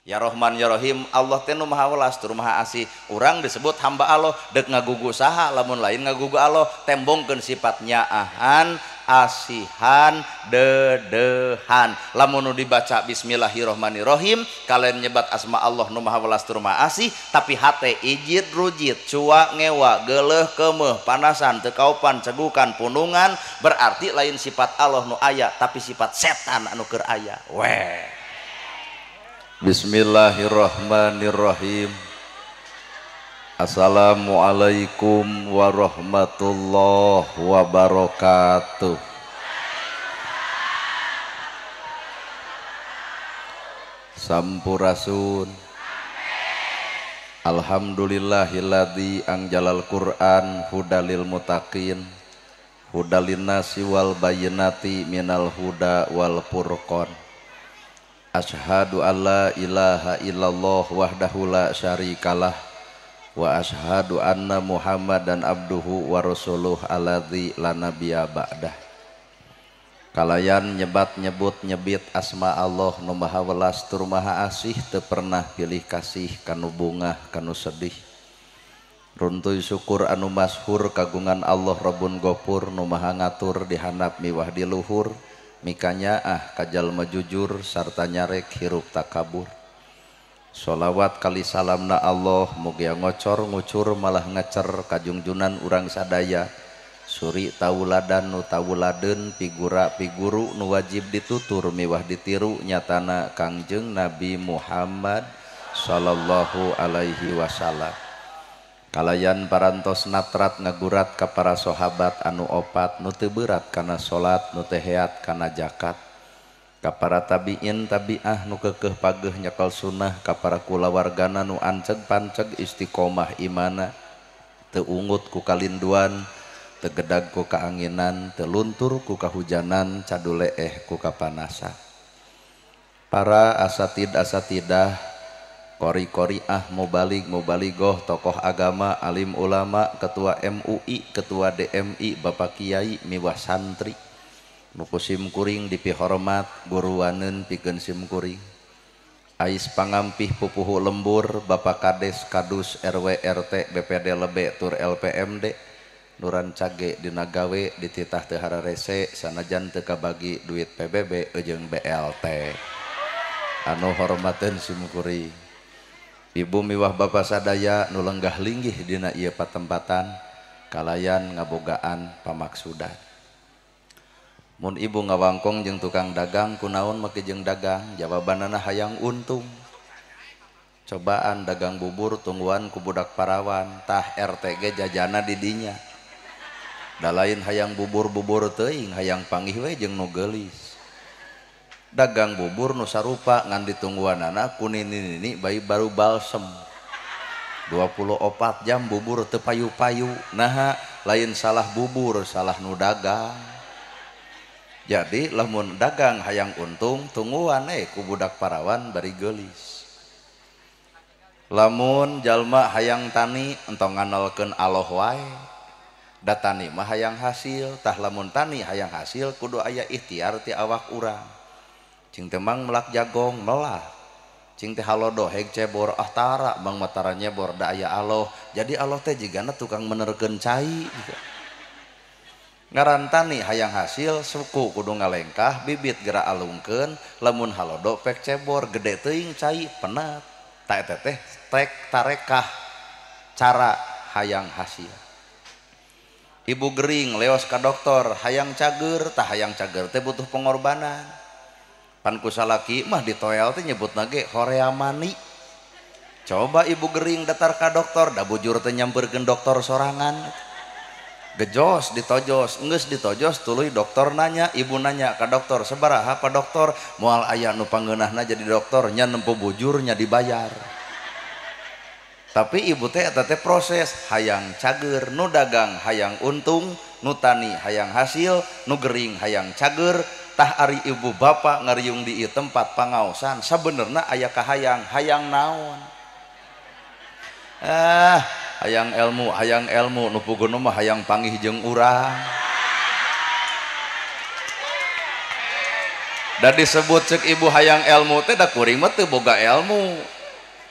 Ya Rahman ya Rahim, Allah teh nu Maha Welas tur Maha Asih. Urang disebut hamba Allah, dek ngagugu saha lamun lain ngagugu Allah, tembongkeun sifat nyaahan, asihan, dedehan. Lamun nu dibaca bismillahirrahmanirrahim, kalian nyebat asma Allah nu Maha Welas tur Maha Asih, tapi hate ijid rujit, cua ngewa, geuleuh keumeuh, panasan, teu kaupan, cegukan, punungan, berarti lain sifat Allah nu aya, tapi sifat setan anu keur aya. Weh. Bismillahirrahmanirrahim. Assalamualaikum warahmatullahi wabarakatuh. Sampurasun. Alhamdulillahilladzi anjalal Qur'an hudalil muttaqin hudalin nasi wal bayyinati minal huda wal furqan. Asyhadu alla ilaha illallah wahdahu la syarikalah wa asyhadu anna Muhammadan abduhu wa rasuluh alladzi la nabiyya ba'dah. Kalayan nyebat nyebut nyebit asma Allah nu Maha Welas tur Maha Asih, teu pernah pilih kasih kanu bungah kanu sedih. Runtuy syukur anu masyhur kagungan Allah Rabbun Gofur nu Maha ngatur di handap miwah di luhur. Mikanya ah kajalma jujur sarta nyarek hirup takabur. Sholawat kali salamna Allah mugia ngocor ngucur malah ngecer kajungjunan urang sadaya. Suri tauladan nu tauladeun pigura piguru nu wajib ditutur miwah ditiru nyatana Kangjeng Nabi Muhammad sallallahu alaihi wasallam. Kalayan parantos natrat ngagurat ka para sahabat anu opat nu teu berat kana salat nu teu heat kana zakat, ka para tabiin tabiah nu keukeuh pageuh nyekel sunnah, ka para kulawargana nu anceg panceg istiqomah imana, teu ungut ku kalinduan, teu gedag ku kaanginan, teu luntur ku kahujanan, caduleeh ku kapanasan. Para asatid asatidah, kori-kori ah mubalig mubaligoh, tokoh agama, alim ulama, ketua MUI, ketua DMI, bapak kiai miwah santri nu ku sim kuring dipihormat guruaneun pikeun sim kuring. Ais pangampih pupuhu lembur, bapak kades, kadus, RW, RT, BPD lebe tur LPMD nuran cage dina gawe dititah teu hararese sanajan teu kabagi duit PBB jeung BLT. Anu hormateun sim kuring. Ibu miwah bapa sadaya nu lenggah linggih dina ieu patempatan kalayan ngabogaan pamaksudan. Mun ibu ngawangkong jeung tukang dagang kunaon make jeung dagang, jawabanana hayang untung. Cobaan dagang bubur tungguan ku budak parawan, tah RTG jajana di dinya. Da lain hayang bubur-bubur teuing, hayang panggih we jeung nu geulis. Dagang bubur nu sarupa ngan ditungguanana ku nini-nini bayi baru balsem. 24 jam bubur teu payu-payu. Naha lain salah bubur, salah nu dagang. Jadi lamun dagang hayang untung tungguan ku budak parawan bari geulis. Lamun jalma hayang tani entong nganalkeun Allah wae. Da tani mah hayang hasil, tah lamun tani hayang hasil kudu aya ikhtiar ti awak urang. Cing teh mang melak jagong melah, cing teh halodo heg cebor ah tara mang matara nyebor da aya Allah. Jadi Allah teh jigana tukang menerkeun cai. Ngaran tani hayang hasil suku kudu ngalengkah bibit gerak alungkeun, lamun halodo pek cebor gede teuing cai penat. Ta eta teh tek tarekah cara hayang hasil. Ibu gering leos ka dokter hayang cager, tah hayang cager teh butuh pengorbanan. Pan ku salaki mah ditoel teh nyebut nage horea mani. Coba ibu gering datar ka dokter, da bujur teh nyamperkeun dokter sorangan. Gejos ditojos, geus ditojos tuluy dokter nanya, ibu nanya ka dokter, "Sabaraha Pak dokter?" Moal aya nu pangeunahna jadi dokter, nya nempo bujurnya dibayar. Tapi ibu teh eta teh proses hayang cager, nu dagang hayang untung, nu tani hayang hasil, nu gering hayang cager. Tah ari ibu bapak ngariung di ieu tempat pangaosan sabenerna aya kahayang, hayang naon? Ah, hayang ilmu nu puguhna mah hayang panggih jeung urang. Da disebut cek ibu hayang ilmu teh da kuring mah teu boga ilmu.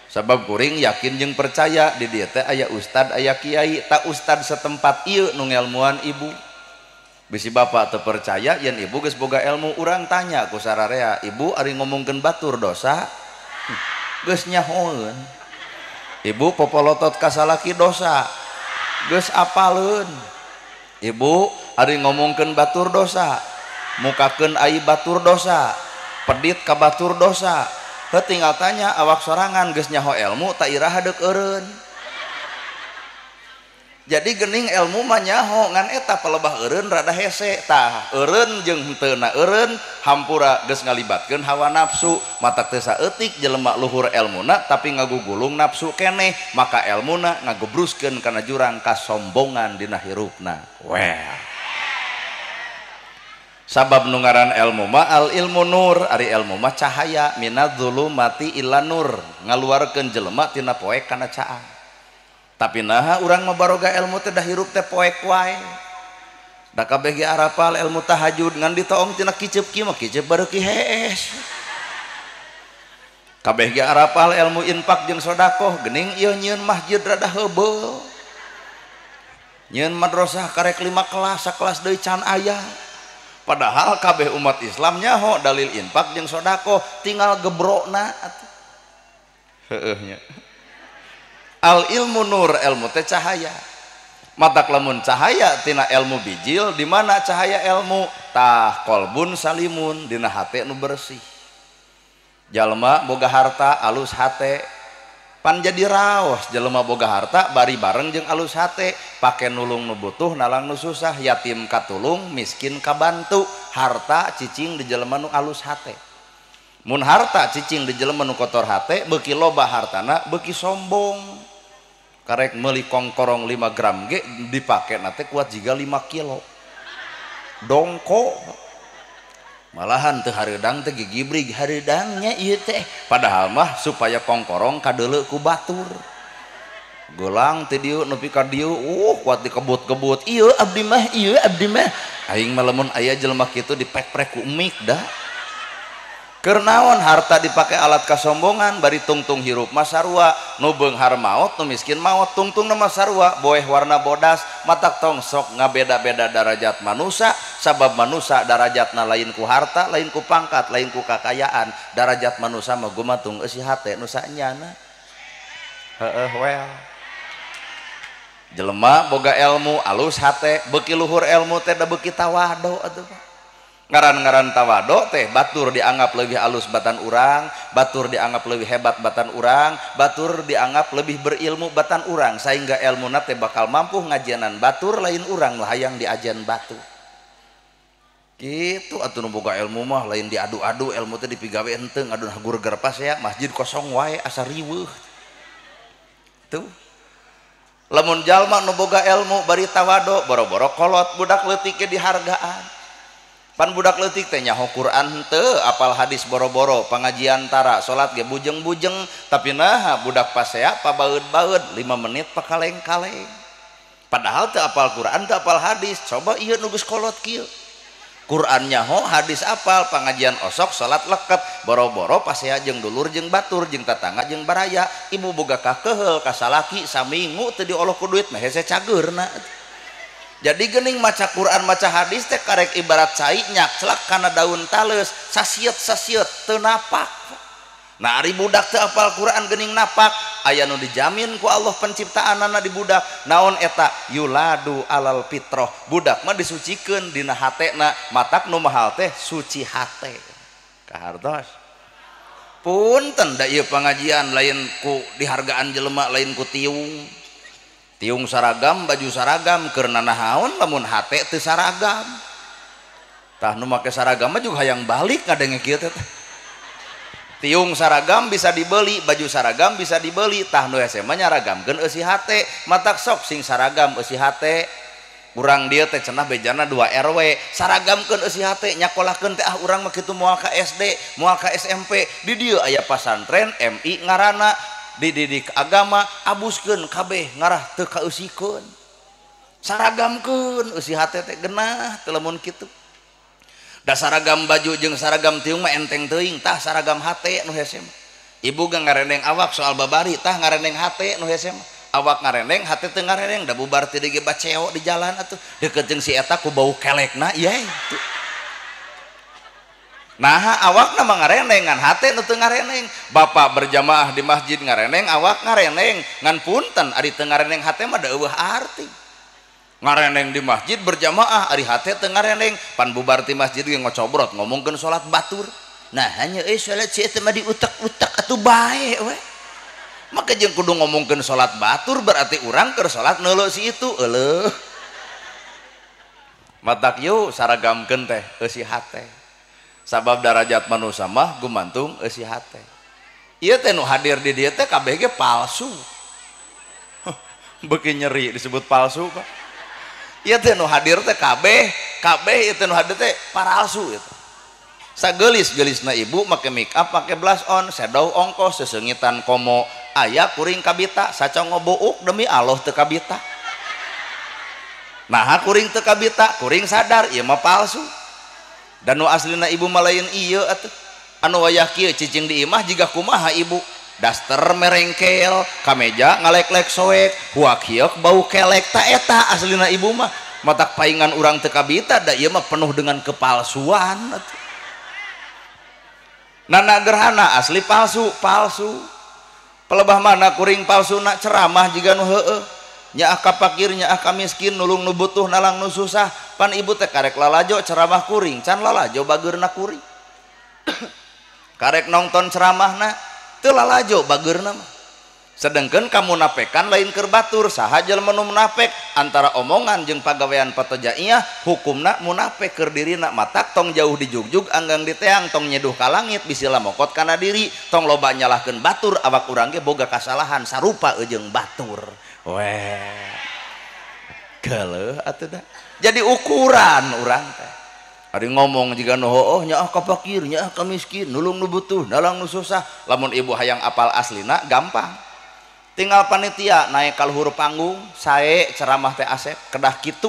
Sabab kuring yakin jeung percaya di dieu teh aya ustad aya kiai, tak ustad setempat ieu nu ngelmuan ibu. Bisi bapak teu percaya yen ibu geus boga ilmu, urang tanya ku sararea, ibu ari ngomongkeun batur dosa? Geus nyahoeun. Ibu popolotot ka salaki dosa? Geus apaleun. Ibu ari ngomongkeun batur dosa? Mukakeun ai batur dosa, pedit ka batur dosa. Heuh tinggal tanya awak sorangan geus nyaho ilmu tak iraha deuk eureun. Jadi gening ilmu mah nyaho ngan eta palebah eureun rada hese. Tah eureun jeung henteu na eureun hampura geus ngalibatkeun hawa nafsu, matak teu saeutik jelema luhur elmuna tapi ngagugulung nafsu keneh, maka elmuna ngagebruskeun kana jurang kasombongan dina hirupna. Well. Sabab nu ngaran ilmu mah al ilmu nur, ari ilmu mah cahaya minadz-dzulumati ila nur, ngaluarkeun jelema tina poek kana caang. Tapi naha urang mah baroga ilmu teh da hirup teh poek wae. Da kabeh ge arapal ilmu tahajud ngan ditoong tina kiceup kieu mah kiceup bareuki hees. Kabeh ge arapal ilmu infak jeung sedekah geuning ieu nyieun masjid rada heubeul. Nyieun madrasah karek 5 kelas, sakelas deui can aya. Padahal kabeh umat Islam nyaho dalil infak jeung sedekah tinggal gebrokna atuh. Heueuh nya. Al ilmu nur, ilmu teh cahaya. Matak lamun cahaya tina ilmu bijil, di mana cahaya ilmu? Tah kolbun salimun dina hate nu bersih. Jalma boga harta alus hate, pan jadi raos jelema boga harta bari bareng jeung alus hate, pake nulung nu butuh nalang nu susah, yatim katulung miskin kabantu, harta cicing di jelema nu alus hate. Mun harta cicing di jelema nu kotor hate, beuki loba hartana beuki sombong. Karek meuli kongkorong 5 gram ge dipake na teh kuat jiga 5 kilo. Dongko. Malahan teu hareudang teh gigibrig hareudangnya ieu teh. Padahal mah supaya kongkorong kadeuleu ku batur. Gelang teh dieu nepi ka dieu, kuat dikebut-kebut. Ieu abdi mah, ieu abdi mah. Aing mah lamun aya jelema kitu dipek-prek ku mik dah. Keur naon harta dipake alat kasombongan bari tungtung hirup mah sarua, nu beunghar maot nu miskin maot, tungtungna mah sarua, boeh warna bodas, matak tong sok ngabeda-beda darajat manusa, sabab manusa darajatna lain ku harta, lain ku pangkat, lain ku kakayaan, darajat manusa mah gumantung eusi hate nu sanyana. Heueuh well. Jelema boga ilmu alus hate, beuki luhur ilmu teh da beuki tawadu atuh. Ngaran-ngaran tawado teh batur dianggap lebih alus batan urang, batur dianggap lebih hebat batan urang, batur dianggap lebih berilmu batan urang, sehingga ilmuna teh bakal mampu ngajianan batur lain urang nu hayang diajian batu. Gitu atuh nu boga ilmu mah lain diadu-adu, ilmu teh dipigawe henteu ngadun hagur gerpas ya, masjid kosong wae asa riweuh. Tuh. Lamun jalma nu boga ilmu bari tawado, boro-boro kolot budak leutik ge dihargaan. Pan budak leutik teh nyaho Quran henteu, apal hadis boro-boro, pangajian tara, salat ge bujeng-bujeng, tapi naha budak pasea pabaeud-baeud 5 menit pakaleng-kaleng. Padahal teu apal Quran, teu apal hadis. Coba ieu nu geus kolot kieu. Quran nyaho, hadis apal, pangajian osok, salat leket, boro-boro pasea jeung dulur jeung batur jeung tatangga jeung baraya, ibu boga kakeheul ka salaki saminggu teu dioloh ku duit mah hese cageurna. Jadi gening maca Quran maca hadis teh karek ibarat cai nyakclak kana daun taleus, sasiet-sasiet teu napak. Nah ari budak teu apal Quran gening napak, aya nu dijamin ku Allah penciptaanana di budak. Naon eta? Yuladu alal fitrah. Budak mah disucikeun dina hatena, matak nu mahal teh suci hate. Kahartos. Punten da ieu pangajian lain ku dihargaan jelema lain ku tiung. Tiung saragam, baju saragam, keur nanahaon lamun hate teu saragam. Tah nu make saragam mah juga hayang balik ngadenge kieu teh. Tiung saragam bisa dibeli, baju saragam bisa dibeli, tah nu hese mah nyaragamkeun eusi hate, matak sok sing saragam eusi hate. Urang dieu teh cenah bejana 2 RW, saragamkeun eusi hate, nyakolahkeun teh ah urang mah kitu moal ka SD, moal ka SMP. Di dieu aya pasantren MI ngaranna, dididik agama, abuskeun kabeh ngarah teu kaeusikeun. Saragamkeun eusi hate teh genah teu lamun kitu. Da saragam baju jeung saragam tiung mah enteng teuing, tah saragam hate nu hese mah. Ibu ge ngareneng awak soal babari, tah ngareneng hate nu hese mah. Awak ngareneng, hate teu ngareneng, da bubar teu ge baceo di jalan atuh. Deukeut jeung si eta ku bau kelekna, ieu. Nah, awakna mah ngareneng, ngan hate nu teu ngareneng. Bapak berjamaah di masjid ngareneng, awak ngareneng, ngan punten ari teu ngareneng hate mah da eueuh arti. Ngareneng di masjid berjamaah ari hate teu ngareneng, pan bubar ti masjid ge ngocobrot ngomongkeun salat batur. Nah, hanya euy salat si eta mah diutak-utak atuh bae we. Maka jeung kudu ngomongkeun salat batur berarti urang keur salat neuleuh si itu euleuh. Matak yeuh saragamkeun teh eusi hate. Sabab darajat manusia mah gumantung eusi hate. Ieu teh nu hadir di dieu teh kabeh ge palsu. Beuki nyeri disebut palsu, Pak. Ieu teh nu hadir teh kabeh, kabeh ieu teh nu hadir teh palsu ieu teh. Sagelis-gelisna ibu make make up, make blush on, shadow ongkos, sesengitan komo, aya kuring kabita, sacongo buuk demi Allah teu kabita. Nah, kuring teu kabita, kuring sadar ieu mah palsu. Dan nu aslina ibu mah lain ieu atuh. Anu wayah kieu cicing di imah jiga kumaha ibu? Daster merengkel, kameja ngalek-lek soek, huak hieuk bau kelek, ta eta aslina ibu mah. Matak paingan urang teu kabita da ieu mah penuh dengan kepalsuan atuh. Nana gerhana asli palsu, palsu. Pelebah mana kuring palsuna ceramah jiga nu heueuh. Nyaah ka pakir, nyaah ka miskin, nulung nu butuh, nalang nu susah. Pan ibu teh karek lalajo ceramah kuring, can lalajo bageurna kuring. Karek nonton ceramahna teu lalajo bageurna mah. Sedengkeun kamunapekan lain keur batur, saha jelema nu munafik antara omongan jeung pagawean patojaiyah hukumna munafik keur dirina. Matak tong jauh dijugjug anggang diteang, tong nyeduh ka langit bisi lamokot kana diri, tong loba nyalahkeun batur, awak urang ge boga kasalahan sarupa jeung batur. Weh. Geuleuh atuh da. Jadi ukuran urang teh. Ari ngomong jiga nu hooh nyaah ka fakir, nyaah ka miskin, nulung nu butuh, nalang nu susah. Lamun ibu hayang apal aslina gampang. Tinggal panitia naik ka luhur panggung, sae ceramah teh asep kedah kitu.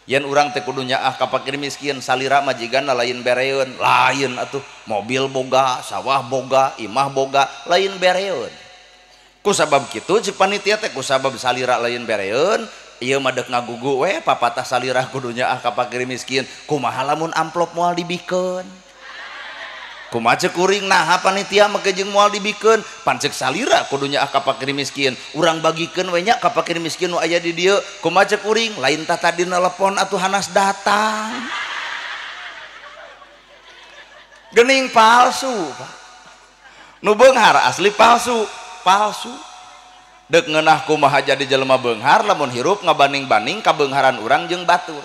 Yen urang teh kudu nyaah ka fakir miskin, salira mah jigana lain bereun, lain atuh mobil boga, sawah boga, imah boga, lain bereun. Ku sabab kitu cik panitia teh ku sabab salira lain bereun, ieu mah deuk ngagugu we papatah salira kudu nyaah ka fakir miskin, kumaha lamun amplop moal dibikeun. Kumaha ceuk kuring naha panitia make jeung moal dibikeun, pan ceuk salira kudu nyaah ka fakir miskin, urang bagikeun we nya ka fakir miskin nu aya di dieu. Kumaha ceuk kuring lain tah tadi nelepon atuh hanas datang. Geuning palsu, Pak. Nu beunghar asli palsu, palsu. Deuk ngeunah kumaha jadi jelema beunghar lamun hirup ngabaning-baning kabeungharan urang jeung batur.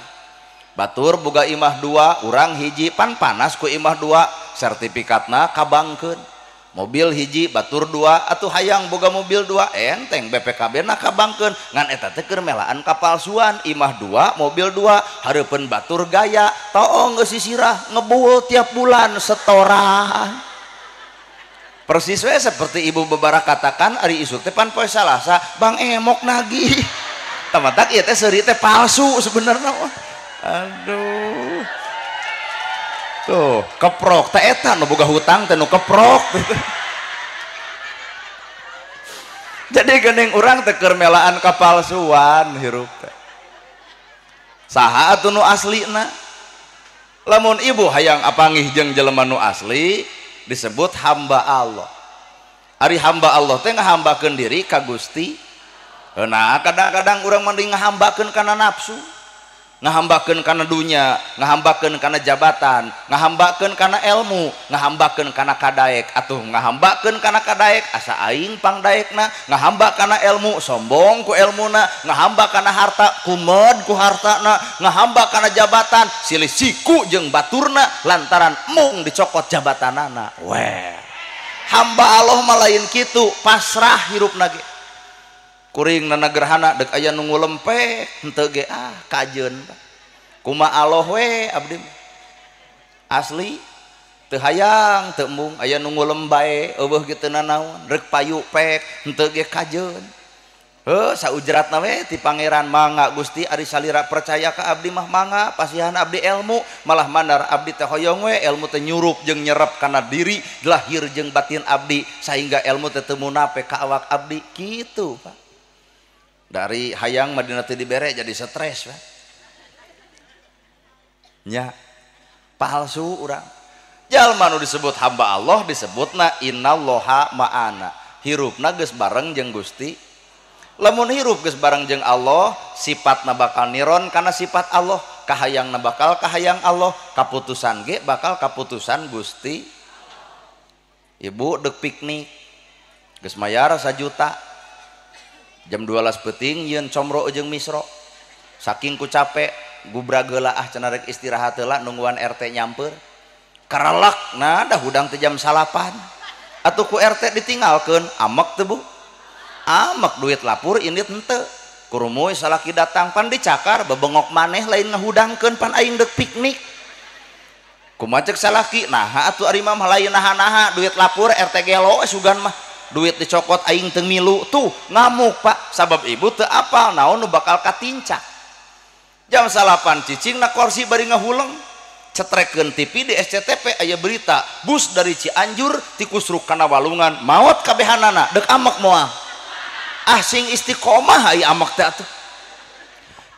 Batur boga imah dua, urang hiji, pan panas ku imah dua, sertifikatna kabangkeun. Mobil hiji, batur dua, atuh hayang boga mobil dua, enteng BPKB na kabangkeun. Ngan eta teh keur melaan kapalsuan, imah dua, mobil dua, hareupeun batur gaya, toong geus sisirah ngebul tiap bulan setoran. Persis we seperti ibu beberapa katakan ari isuk teh pan poe Salasa, Bang Emok nagih. Tamatak ieu teh seuri teh palsu sebenarnya mah. Aduh. Tuh, keprok teh eta nu boga hutang teh nu keprok. Jadi geuning urang teh keur melaan kapalsuan hirup teh. Saha atuh nu aslina? Lamun ibu hayang apanggih jeung jelema nu asli disebut hamba Allah. Ari hamba Allah teh ngahambakeun diri ka Gusti. Nah, kadang-kadang urang mending ngahambakeun kana nafsu, ngahambakeun kana dunya, ngahambakeun kana jabatan, ngahambakeun kana ilmu, ngahambakeun kana kadaek, atuh ngahambakeun kana kadaek asa aing pangdaekna, ngahamba kana ilmu sombong ku ilmuna, ngahamba kana harta kumed ku hartana, ngahamba kana jabatan silih siku jeung baturna lantaran mung dicokot jabatanana. Weh, hamba Allah mah lain kitu, pasrah hirupna ge. Kuring nana gerhana dek aya nu ngulempek henteu ge ah kajeun. Kumaha Allah we abdi asli teu hayang teu embung aya nu ngulem bae eueuh ge teu nanaon rek payu pek henteu ge kajeun. Heuh saujratna we ti pangeran mangga Gusti ari salira percaya ka abdi mah mangga pasihan abdi ilmu malah mandar abdi teh hoyong we ilmu teh nyurup jeung nyerep kana diri lahir jeung batin abdi sehingga ilmu teh teu munape ka awak abdi kitu Pak. Dari hayang mah dina teu dibere jadi stres Pak. Nya palsu urang. Jalma nu disebut hamba Allah disebutna innallaha ma'ana. Hirupna geus bareng jeung Gusti. Lamun hirup geus bareng jeung Allah, sifatna bakal niron kana sifat Allah, kahayangna bakal kahayang Allah, kaputusan ge bakal kaputusan Gusti. Ibu dek piknik geus mayar 1 juta. Jam 12 peuting yeun comro jeung misro. Saking ku capek gubrag heula ah cenah rek istirahat heula nungguan RT nyamper. Karelak nah dah hudang teh jam 9. Atuh ku RT ditinggalkeun, amek teu Bu? Amek duit lapur ini henteu. Kurumuy salaki datang pan dicakar bebengok maneh lain ngahudangkeun pan aing deuk piknik. Kumaha cek salaki? Naha atuh ari mah lain naha-naha duit lapur RT gelo sugan mah. Duit dicokot aing teu milu tuh ngamuk Pak sabab ibu teu apal naon nu bakal katincak. Jam 9 cicing na kursi bari ngahuleng. Cetrekeun TV di SCTV aya berita bus dari Cianjur tikusruk kana walungan maot kabehanana deuk amek moal. Ah sing istiqomah ai amek teh atuh.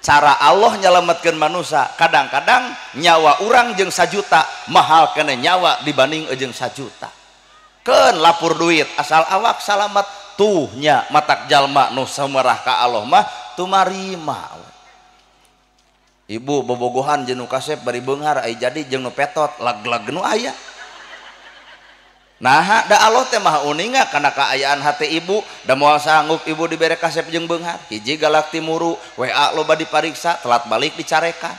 Cara Allah nyelametkeun manusia kadang-kadang nyawa urang jeung 1 juta mahal kena nyawa dibanding jeung 1 juta. Keun lapur duit asal awak salamet tuh nya matak jalma nu samerah ka Allah mah tumarima. Ibu bobogohan jeung nu kasep bari beunghar ai jadi jeung nu petot lag-lag nu aya. Nah, da Allah teh maha uninga kana kaayaan hati ibu, da moal sanggup ibu dibere kasep jeung beunghar. Hiji galak timuru, WA loba dipariksa, telat balik dicarekan.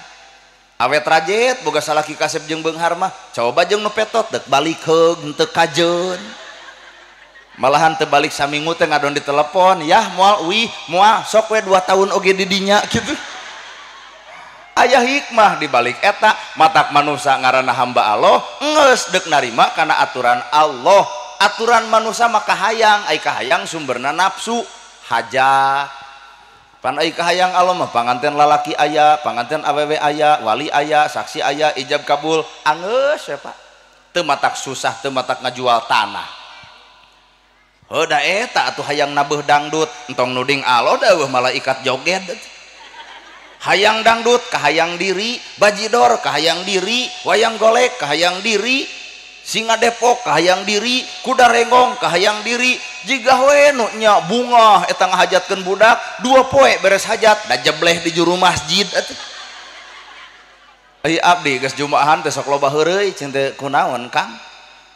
Awet rajet boga salaki kasep jeung beunghar mah, coba jeung nu petot deuk balik heug henteu kajeun. Malahan teu balik saminggu teh ngadon ditelepon, yah moal uih, moal sok we 2 tahun oge di dinya kitu. Aya hikmah di balik eta matak manusia ngaranna hamba Allah geus deuk narima kana aturan Allah. Aturan manusia mah kahayang, ai kahayang sumberna nafsu hajat. Pan ai kahayang Allah mah panganten lalaki aya, panganten awewe aya, wali aya, saksi aya, ijab kabul anggeus we Pak. Teu matak susah, teu matak ngajual tanah. Heuh da eta atuh hayang nabeuh dangdut, entong nuding Allah da eueuh malaikat joget. Hayang dangdut kahayang diri, bajidor kahayang diri, wayang golek kahayang diri, singa Depok kahayang diri, kuda renggong kahayang diri, jiga we nu nya bunga eta ngahajatkeun budak 2 poe beres hajat da jebleh di juru masjid atuh. Ai abdi geus jumaahan teh sok loba heureuy cing teh kunaon Kang?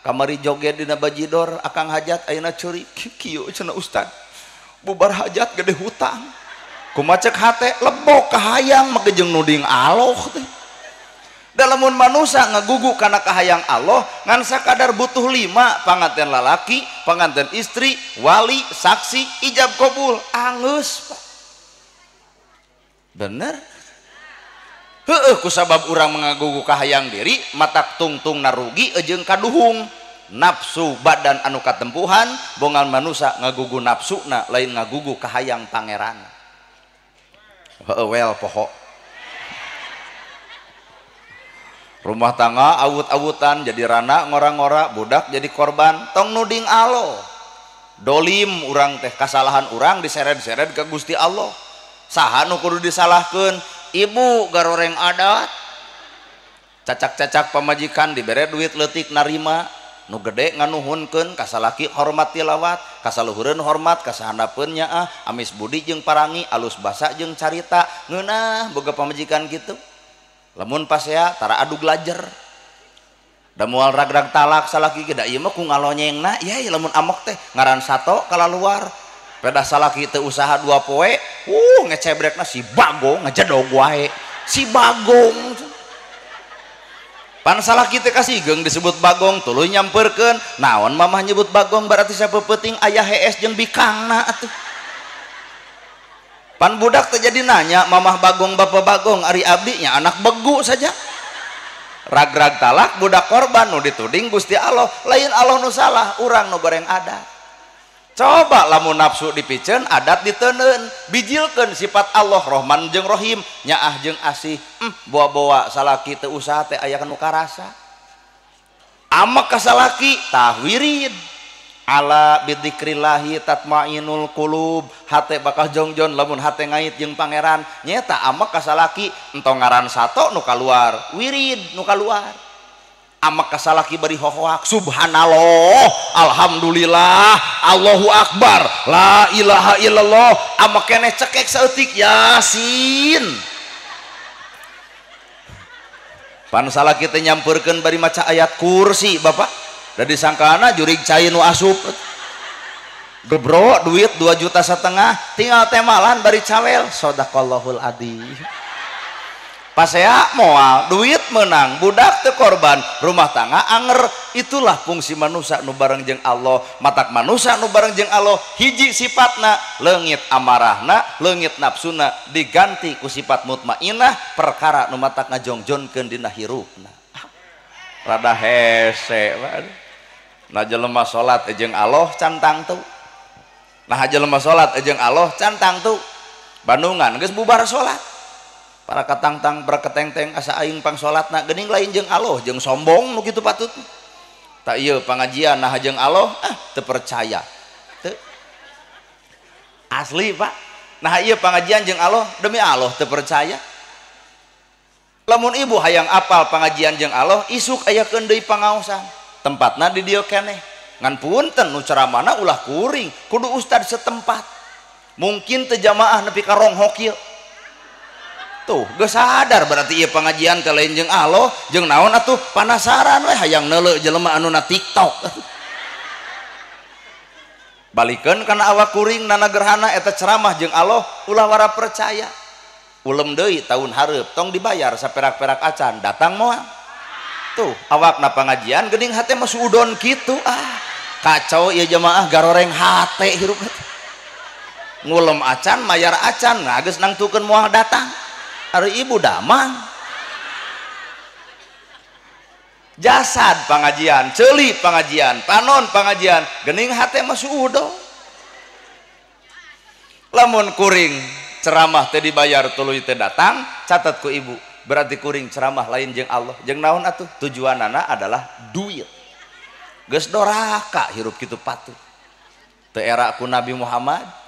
Kamari joget dina bajidor akang hajat ayeuna curi kieu cenah ustad. Bubar hajat gede hutang. Kumaha cek hate lebok kahayang make jeung nuding Allah teh. Da lamun manusia ngagugu kana kahayang Allah ngan sakadar butuh 5 panganten lalaki, panganten istri, wali, saksi, ijab kabul, anggeus Pak. Bener? Heueuh kusabab urang mengagugu kahayang diri matak tungtung narugi jeung kaduhung. Nafsu badan anu katempuhan bongan manusia ngagugu nafsuna lain ngagugu kahayang pangeran. Well poho rumah tangga awut-awutan jadi rana ngora-ngora budak jadi korban tong nuding Allah dolim urang teh kasalahan urang diseret-seret ke Gusti Allah. Saha nu kudu disalahkeun? Ibu garoreng adat cacak-cacak pamajikan dibere duit leutik narima nu gede nganuhunkeun ka salaki hormat tilawat kasaluhureun hormat kasahandapeun nyaah amis budi jeung parangi alus basa jeung carita ngeunah boga pamajikan kitu. Lamun pasea tara adu glajer da moal ragrag talak salaki ge da ieu mah ku ngalonyengna yeuh lamun amok teh ngaran sato kalaluar pedah salaki teu usaha 2 poe ngecebrekna si bagong ngajedog wae si bagong. Pan salaki teh kasigeng disebut bagong tuluy nyamperkeun naon mamah nyebut bagong berarti sapeupeting aya hees jeung bikangna atuh. Pan budak teh jadi nanya mamah bagong bapak bagong ari abdi nya anak begu saja. Ragrag talak budak korban nu dituding Gusti Allah lain Allah nu salah urang nu goreng adat. Coba lamun nafsu dipiceun adat diteundeun, bijilkeun sifat Allah Rahman jeung Rahim, nyaah jeung asih. Bawa-bawa salaki teu usaha teh aya nu karasa. Amek ka salaki tah wirid. Ala bidzikrillahi tatmainul qulub, hate bakal jongjon lamun hate ngait jeung pangeran. Nyeta amek ka salaki entong ngaran sato nu kaluar, wirid nu kaluar. Amek ka salaki bari hohoak subhanallah, alhamdulillah, Allahu akbar, la ilaha illallah. Amek keneh cekek saeutik yasin. Pan salaki teh nyampeurkeun bari maca ayat kursi bapak. Da disangkaana jurig cai nu asup. Gebro duit 2,5 juta tinggal temalan bari cawel sadaqallahul adzim. Pasea moal duit menang budak teu korban rumah tangga anger. Itulah fungsi manusia nu bareng jeung Allah. Matak manusia nu bareng jeung Allah hiji sifatna leungit amarahna, leungit nafsuna diganti ku sifat mutmainah perkara nu matak ngajongjonkeun dina hirupna. Rada hese nah jelema salat jeung Allah can tangtu. Nah jelema salat jeung Allah can tangtu. Bandungan geus bubar salat. Para katangtang berketengteng asa aing pang salatna geuning lain jeung Allah jeung sombong nu kitu patut. Tak ieu pangajian nah jeung Allah ah teu percaya. Teu. Asli Pak. Nah ieu pangajian jeung Allah demi Allah teu percaya. Lamun ibu hayang apal pangajian jeung Allah isuk ayakeun deui pangaosan. Tempatna di dieu keneh. Ngan punten nu ceramahna ulah kuring, kudu ustad setempat. Mungkin teu jamaah nepi ka ronghok ieu. Tuh, geus sadar berarti ieu pengajian teh lain jeung Allah, jeung naon atuh panasaran we hayang neuleu jelema anu na TikTok. Balikeun kana awak kuring nana gerhana eta ceramah jeung Allah ulah wara percaya. Ulem deui tahun hareup tong dibayar saperak-perak acan datang moal. Tuh, awakna pangajian geuning hate mah suudon kitu ah. Kacau ieu jemaah garoreng hate hirup. Ngulem acan mayar acan nah geus nangtukeun moal datang. Ari ibu damang jasad pengajian, ceuli pengajian, panon pengajian, gening hate mah suudo. Lamun kuring ceramah teh dibayar tuluy teh datang, catat ku ibu, berarti kuring ceramah lain jeung Allah. Jeung naon atuh? Tujuanana adalah duit. Geus doraka hirup kitu patut. Teu era ku Nabi Muhammad.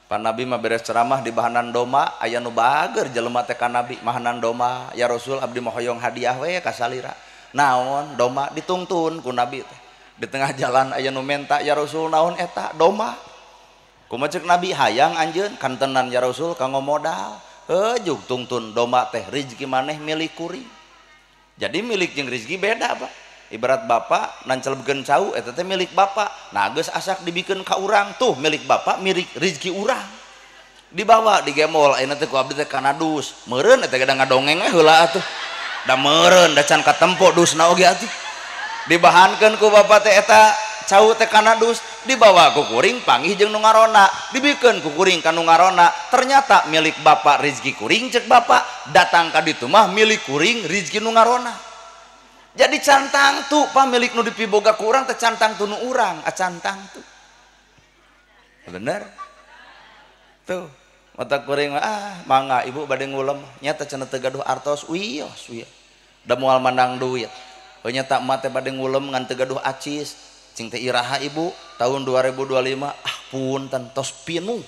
Pan Nabi mah beres ceramah di bahanan doma, aya nu bager jelema teh ka Nabi mahanan doma, ya Rasul abdi mah hoyong hadiah we ka salira. Naon doma ditungtun ku Nabi teh. Di tengah jalan aya nu menta ya Rasul naon eta doma. Kumaha ceuk Nabi hayang anjeun kantenan ya Rasul kanggo modal. Heuh tungtun doma teh rezeki maneh milik kuring. Jadi milik jeung rezeki beda Pak. Ibarat bapak nancelebkeun cau eta teh milik bapak. Nah geus asak dibikeun ka urang tuh milik bapak milik rezeki urang. Dibawa digemol ayeuna teh ku abdi teh kana dus. Meureun eta ge ngadongeng we heula atuh. Da meureun da can katempo dusna oge atuh. Dibahankeun ku bapak teh eta cau teh kana dus, dibawa ku kuring panggih jeung nu ngarona, dibikeun ku kuring ka nu ngarona. Ternyata milik bapak rezeki kuring ceuk bapak, datang ka ditu mah milik kuring rezeki nu ngarona. Jadi cantang tuh pak milik nu dipiboga ku urang teh cantang tuh nu urang, acantang tuh. Bener? Tuh, mata kuring ah mangga ibu bade ngulem nyata cenah teu gaduh artos, wios wios. Da moal mandang duit. Heuh nyata emak teh bade ngulem ngan teu gaduh acis. Cing teh iraha ibu tahun 2025 ah punten tos pinuh.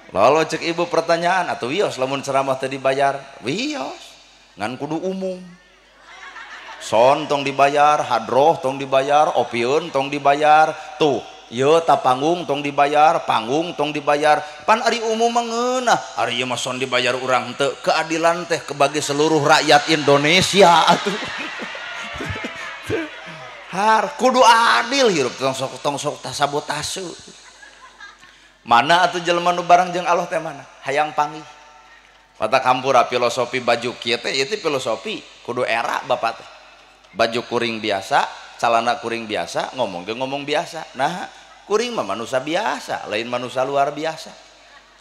Lalu cek ibu pertanyaan atau wios lamun ceramah teh dibayar wios ngan kudu umum son tong dibayar, hadroh tong dibayar, opieun tong dibayar, tuh ieu ta panggung tong dibayar, panggung tong dibayar, pan ari umum mah ngeunah, ari ieu mah son dibayar urang henteu, keadilan teh kebagi seluruh rakyat Indonesia atuh. Har kudu adil hirup tong sok tasabotase. Mana atuh jelema nu bareng jeung Allah teh mana? Hayang panggih. Mata kampura filosofi baju kieu teh ieu teh filosofi kudu era bapak teh. Baju kuring biasa, calana kuring biasa, ngomong ge ngomong biasa. Nah, kuring mah manusia biasa, lain manusia luar biasa.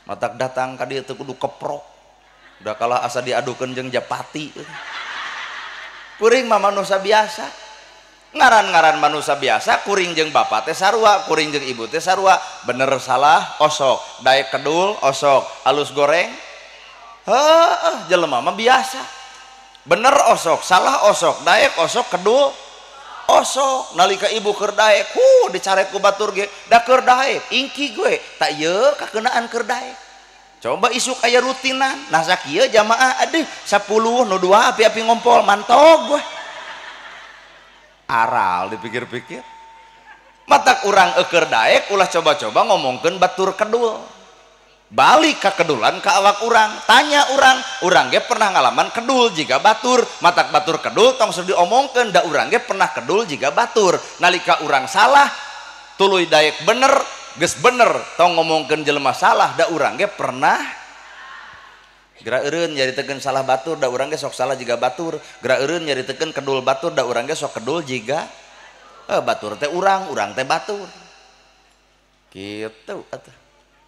Matak datang ka dieu teh kudu keprok. Udah kalah asa diadukeun jeung japati. Kuring mah manusia biasa. Ngaran-ngaran manusia biasa kuring jeung bapak teh sarua, kuring jeung ibu teh sarua, bener salah osok, daek kedul osok, alus goreng heuh, jelema mah biasa. Bener osok, salah osok, daek osok, kedul osok. Nalika ibu keur daek, dicarek ku batur ge, da keur daek, ingki gue, tak ieu kakeunaan keur daek. Coba isuk aya rutinan, nah sakieu jamaah aduh 10 nu 2 api-api ngompol mantog gue. Aral dipikir-pikir. Matak urang eukeur daek ulah coba-coba ngomongkeun batur kedul. Balik ka kedulan ka awak urang, tanya urang, urang ge pernah ngalaman kedul jiga batur, matak batur kedul tong sok diomongkeun da urang ge pernah kedul jiga batur. Nalika urang salah, tuluy daek bener, geus bener tong ngomongkeun jelema salah da urang ge pernah. Geura eureun nyaritekeun salah batur da urang ge sok salah jiga batur, geura eureun nyaritekeun kedul batur da urang ge sok kedul jiga batur teh urang, urang teh batur. Kitu atuh.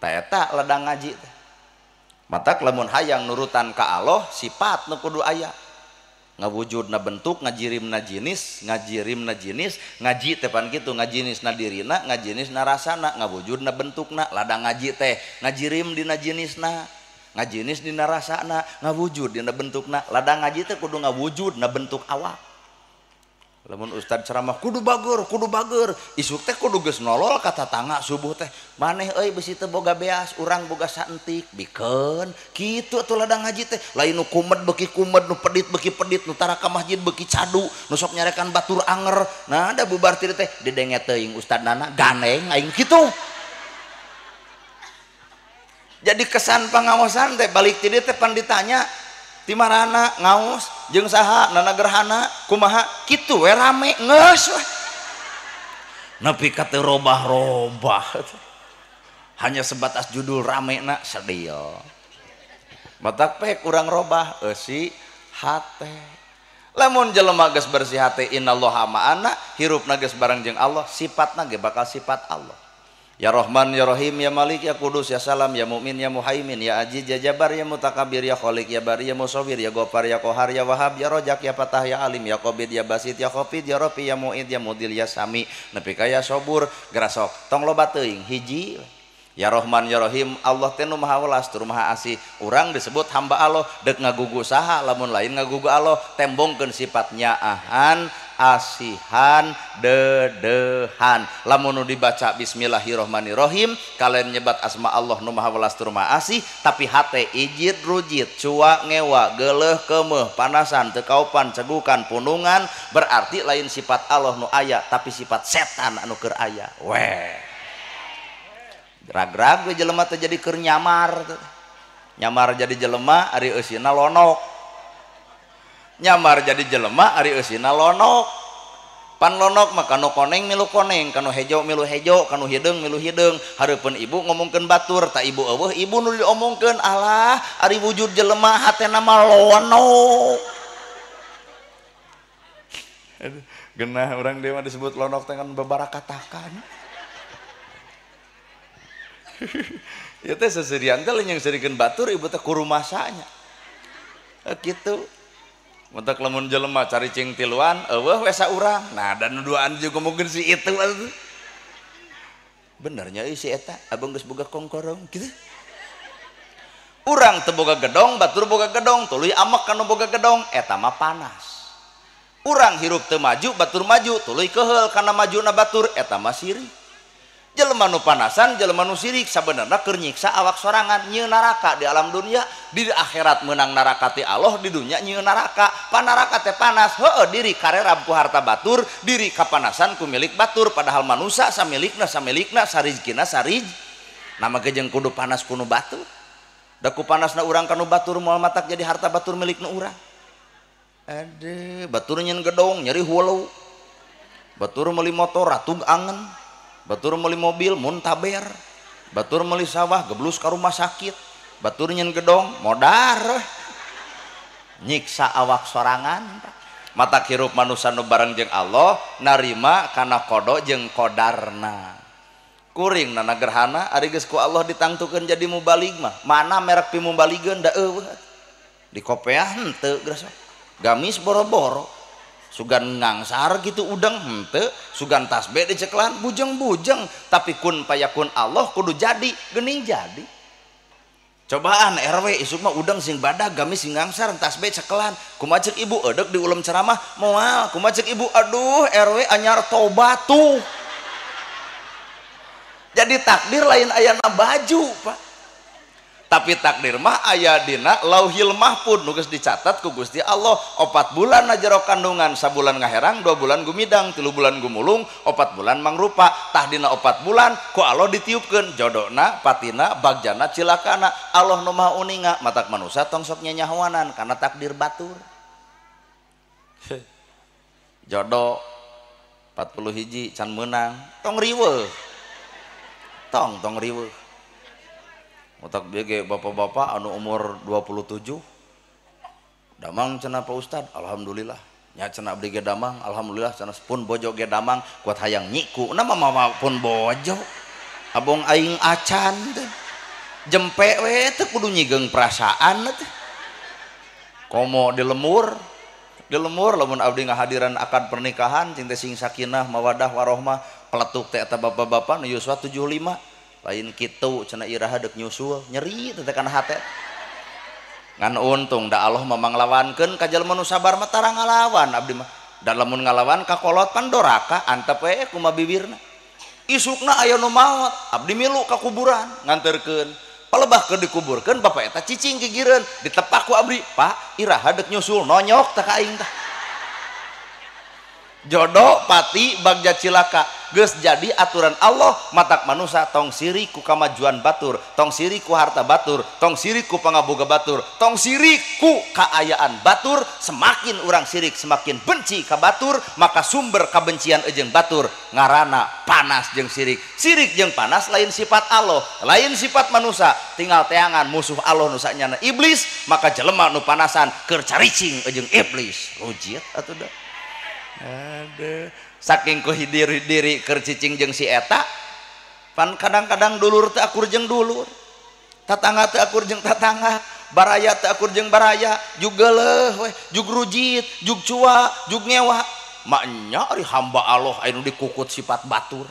Ta eta ladang ngaji teh. Matak lamun hayang nurutan ka Allah sifat nu kudu aya. Ngawujudna bentuk, ngajirimna jinis, ngajirimna jinis, ngaji teh pan kitu, ngajinisna dirina, ngajinisna rasana, ngawujudna bentukna, ladang ngaji teh ngajirim dina jinisna, ngajinis dina rasana, ngawujud dina bentukna, ladang ngaji teh kudu ngawujudna bentuk awak. Lamun ustad ceramah kudu bager, isuk teh kudu geus nolol ka tatangga subuh teh, maneh euy besi teu boga beas, urang boga saentik, bikeun. Kitu atuh ladang ngaji teh, lain nu kumed beuki kumed, nu pedit beuki pedit, nu tara ka masjid beuki cadu, nu sok nyarekan batur anger. Nah, da bubar ti teh didenge teuing ustadnana gandeng aing kitu. Jadi kesan pangaosan teh balik ti dieu teh pan ditanya ti marana ngaos jeung saha nana gerhana kumaha kitu we rame geus we. Nepi ka teu robah-robah. Hanya sebatas judul rame na sedih. Matak pek urang robah eusi hate. Lamun jelema geus bersih hate innallaha ma'ana, hirupna geus bareng jeung Allah, sifatna ge bakal sifat Allah. Ya Rahman, Ya Rahim, Ya Malik, Ya Kudus, Ya Salam, Ya Mu'min, Ya Muhaimin, Ya Aziz, Ya Jabbar, Ya Mutakabir, Ya Khalik, Ya Bari, Ya Musawwir, Ya Ghaffar, Ya Qahar, Ya Wahhab, Ya Rojak, Ya Fatah, Ya Alim, Ya Qabid, Ya Basit, Ya Khafid, Ya Rafi, Ya Mu'id, Ya Mudil, Ya Sami, nepi ka Ya Sobur, gerasok tong loba teuing hiji. Ya Rahman, Ya Rahim, Allah teh nu Maha Welas tur Maha Asih. Urang disebut hamba Allah, deuk ngagugu saha lamun lain ngagugu Allah, tembongkeun sifatnya ahan, asihan, dedehan. Lamun nu dibaca bismillahirrahmanirrahim, kalian nyebat asma Allah nu Maha Welas tur Maha Asih, tapi hate ijid rujit, cua ngewa, geuleuh keumeuh, panasan, teu kaupan, cegukan, punungan, berarti lain sifat Allah nu aya, tapi sifat setan anu keur aya. Weh. Rag-rag we jelema teh jadi keur nyamar. Nyamar jadi jelema ari eusina lonok. Nyamar jadi jelema ari eusina lonok. Pan lonok mah kanu koneng milu koneng, kanu hejo milu hejo, kanu hideung milu hideung. Hareupeun ibu ngomongkeun batur, tak ibu eueuh ibu nu diomongkeun, alah ari wujud jelema hatena mah lonok. Genah urang deui mah disebut lonok teh kan babarakatakan. Ya teh seserian teh lain yang serikeun batur ibu teh kurumasanya. Kitu. Matak lamun jelema cari cing tiluan eueuh we saurang. Nah dan duaan juga mungkin si itu atuh. Benernya euy si eta abang geus boga kongkorong kitu. Urang teu boga gedong, batur boga gedong, tuluy amek kanu boga gedong, eta mah panas. Urang hirup teu maju, batur maju, tuluy keheul kana majuna batur, eta mah sirik. Jelema nu panasan, jelema nu sirik sabenerna keur nyiksa awak sorangan, nyieun neraka di alam dunia, di akhirat meunang neraka ti Allah, di dunia nyieun neraka. Panaraka teh panas, heueuh diri karerab ku harta batur, diri kapanasan ku milik batur, padahal manusia samilikna samilikna sarizkina sarij. Nama ge jeung kudu panas ku nu batur. Da ku panasna urang ka nu batur moal matak jadi harta batur milik nu urang. Aduh, batur nyeun gedong nyeri hulu. Batur meuli motor ratug angen. Batur meuli mobil muntaber, batur meuli sawah geblus ka rumah sakit, batur nyen gedong modar, nyiksa awak sorangan. Matak hirup manusia nu bareng jeung Allah narima kana kodo jeung kodarna. Kuring nana gerhana ari geus ku Allah ditangtukeun jadi mubalig mah, mana merek pimubaligeun da eueuh. Di kopeah henteu geus gamis boro-boro. Sugan ngangsar gitu udang henteu, sugan tasbih diceklan bujeng-bujeng, tapi kun payakun Allah kudu jadi, geuning jadi. Cobaan RW isuk mah udang sing badag gamis sing ngangsar tasbih cekelan, kumaha ceuk ibu eudek di ulem ceramah moal, kumaha ceuk ibu aduh RW anyar tobat tuh. Jadi takdir lain ayana baju, Pak. Tapi takdir mah aya dina Lauhil Mahfud nu geus dicatat ku Gusti Allah. 4 bulan na jero kandungan, sabulan ngaherang, 2 bulan gumidang, 3 bulan gumulung, 4 bulan mangrupa. Tah dina 4 bulan ku Allah ditiupkeun jodona, patina, bagjana, cilakana. Allah nu Maha Uninga, matak manusa tong sok nyanyahoanan karena takdir batur. Jodoh 40 hiji can meunang, tong riweuh. Tong tong riweuh. Otak bieu bapak-bapak anu umur 27 damang cenah Pak Ustad, alhamdulillah. Nya cenah abdi ge damang, alhamdulillah cenah pun bojo ge damang, kuat hayang nyiku. Na mah pun bojo. Abong aing acan teh. Jempe we teh kudu nyigeung perasaan teh. Komo di lemur, di lemur lamun abdi ngahadiran akad pernikahan cing teh sing sakinah mawadah warohmah, peletuk teh eta bapak-bapak nu yuswa 75. Lain kitu cenah iraha deuk nyusul nyeri teh kana hate ngan untung da Allah mah manglawankeun ka jalma nu sabar mah tara ngalawan abdi mah da lamun ngalawan ka kolot pan doraka antep we kumaha bibirna isukna aya nu maot abdi milu ka kuburan nganterkeun palebah keur dikuburkeun bapak eta cicing gigireun ditepak ku abdi Pak iraha deuk nyusul nonyok tah ka aing tah jodoh pati bagja cilaka geus jadi aturan Allah matak manusa tong sirik ku kamajuan batur, tong sirik ku harta batur, tong sirik ku pangaboga batur, tong sirik ku kaayaan batur. Semakin urang sirik semakin benci ka batur, maka sumber kabencian jeung batur ngarana panas jeung sirik. Sirik jeung panas lain sifat Allah, lain sifat manusa, tinggal teangan musuh Allah nu sanyana iblis, maka jelema nu panasan keur caricing jeung iblis. Rujit atuh da. Aduh, saking ku diri keur cicing jeung si eta pan kadang-kadang dulur teu akur jeung dulur, tatangga teu akur jeung tatangga, baraya teu akur jeung baraya, jug geuleuh we, jug rujit, jug cua, jug ngewa. Maknya ari hamba Allah anu dikukut sifat batur.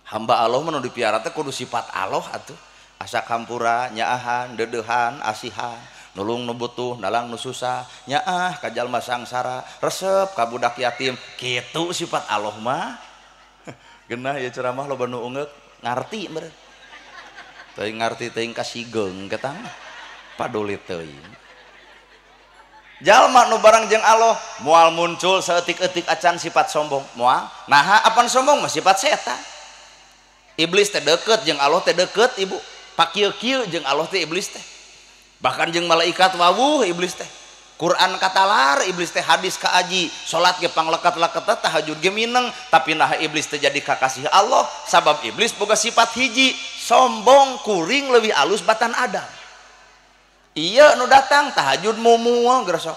Hamba Allah mah nu dipiara teh kudu sifat Allah atuh. Asa kampura, nyaahan, deudeuhan, asihan, nulung nu butuh, nalang nu susah, nyaah ka jalma sangsara, resep ka budak yatim, kitu sifat Allah mah. Geunah ieu ceramah loba nu ungeuk, ngarti meureun. Teuing ngarti teuing kasigeung ketang. Paduli teuing. Jalma nu barang jeung Allah moal muncul saeutik-eutik acan sifat sombong, moal. Naha apan sombong mah sifat setan. Iblis teh deukeut jeung Allah teh deukeut ibu. Pakieu-kieu jeung Allah teh iblis teh. Bahkan jeung malaikat wawuh iblis teh. Quran katalar iblis teh, hadis kaaji, salat ge panglekat-lekat tahajud ge mineng, tapi nah iblis teh jadi kakasih Allah sabab iblis boga sifat hiji, sombong kuring leuwih alus batan Adam. Iya nu datang tahajud mumual geus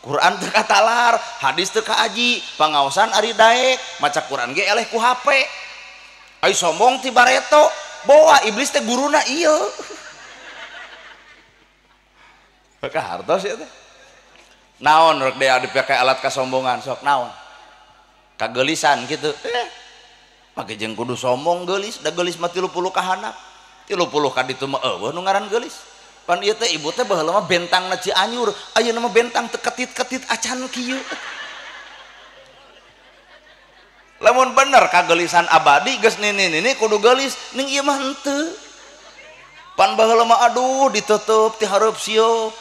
Quran teu katalar, hadis teu kaaji, pangaosan ari daek, maca Quran ge eleh ku HP. Ai sombong ti bareto, boa iblis teh guruna ieu. Kahartos ya teh. Naon rek dea dipake alat kasombongan sok naon? Kageulisan kitu. Pake jeung kudu sombong geulis, da geulis mah 30 ka handap. 30 ka ditu mah eueuh nu ngaran geulis. Pan ieu teh ibu teh baheula mah bentangna Cianjur, ayeuna mah bentang teu ketit-ketit acan kieu. Lamun bener kageulisan abadi geus nini-nini kudu geulis, ning ieu mah henteu. Pan baheula mah aduh ditutup ti hareup sieup.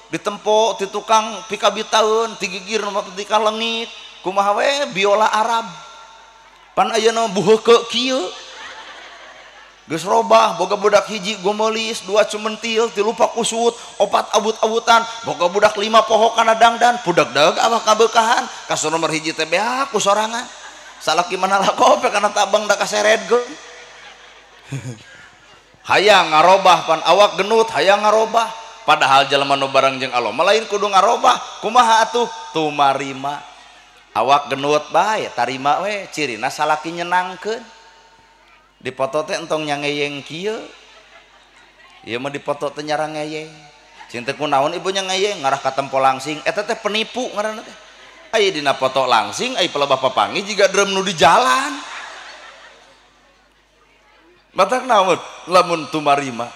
Ditempo ti tukang pikabitaeun ti gigir nu ti kalengit kumaha we biola Arab pan ayeuna buheukeuk kieu geus robah boga budak hiji gomelis, 2 cumentil, 3 pakusut, 4 abut-abutan, boga budak 5 poho kana dangdan pudak-deug awak kabeukahan kasur nomor hiji teh beak ku sorangan salaki mana lakope kana tabang da kaseret geun. Hayang ngarobah pan awak genut hayang ngarobah. Padahal jelema nu bareng jeung Allah mah lain kudu ngarobah, kumaha atuh tumarima. Awak genut bae tarima we, cirina salaki nyenangkeun. Dipoto teh entong nyangeyeng kieu. Ieu mah dipoto teh nyarang ngeyeng. Cing teh kunaon ibu nya ngeyeng ngarah ka tempo langsing, eta teh penipu ngaranna teh. Aya dina foto langsing, aya pelebah papangi jiga drum nu di jalan. Matak naon lamun tumarima.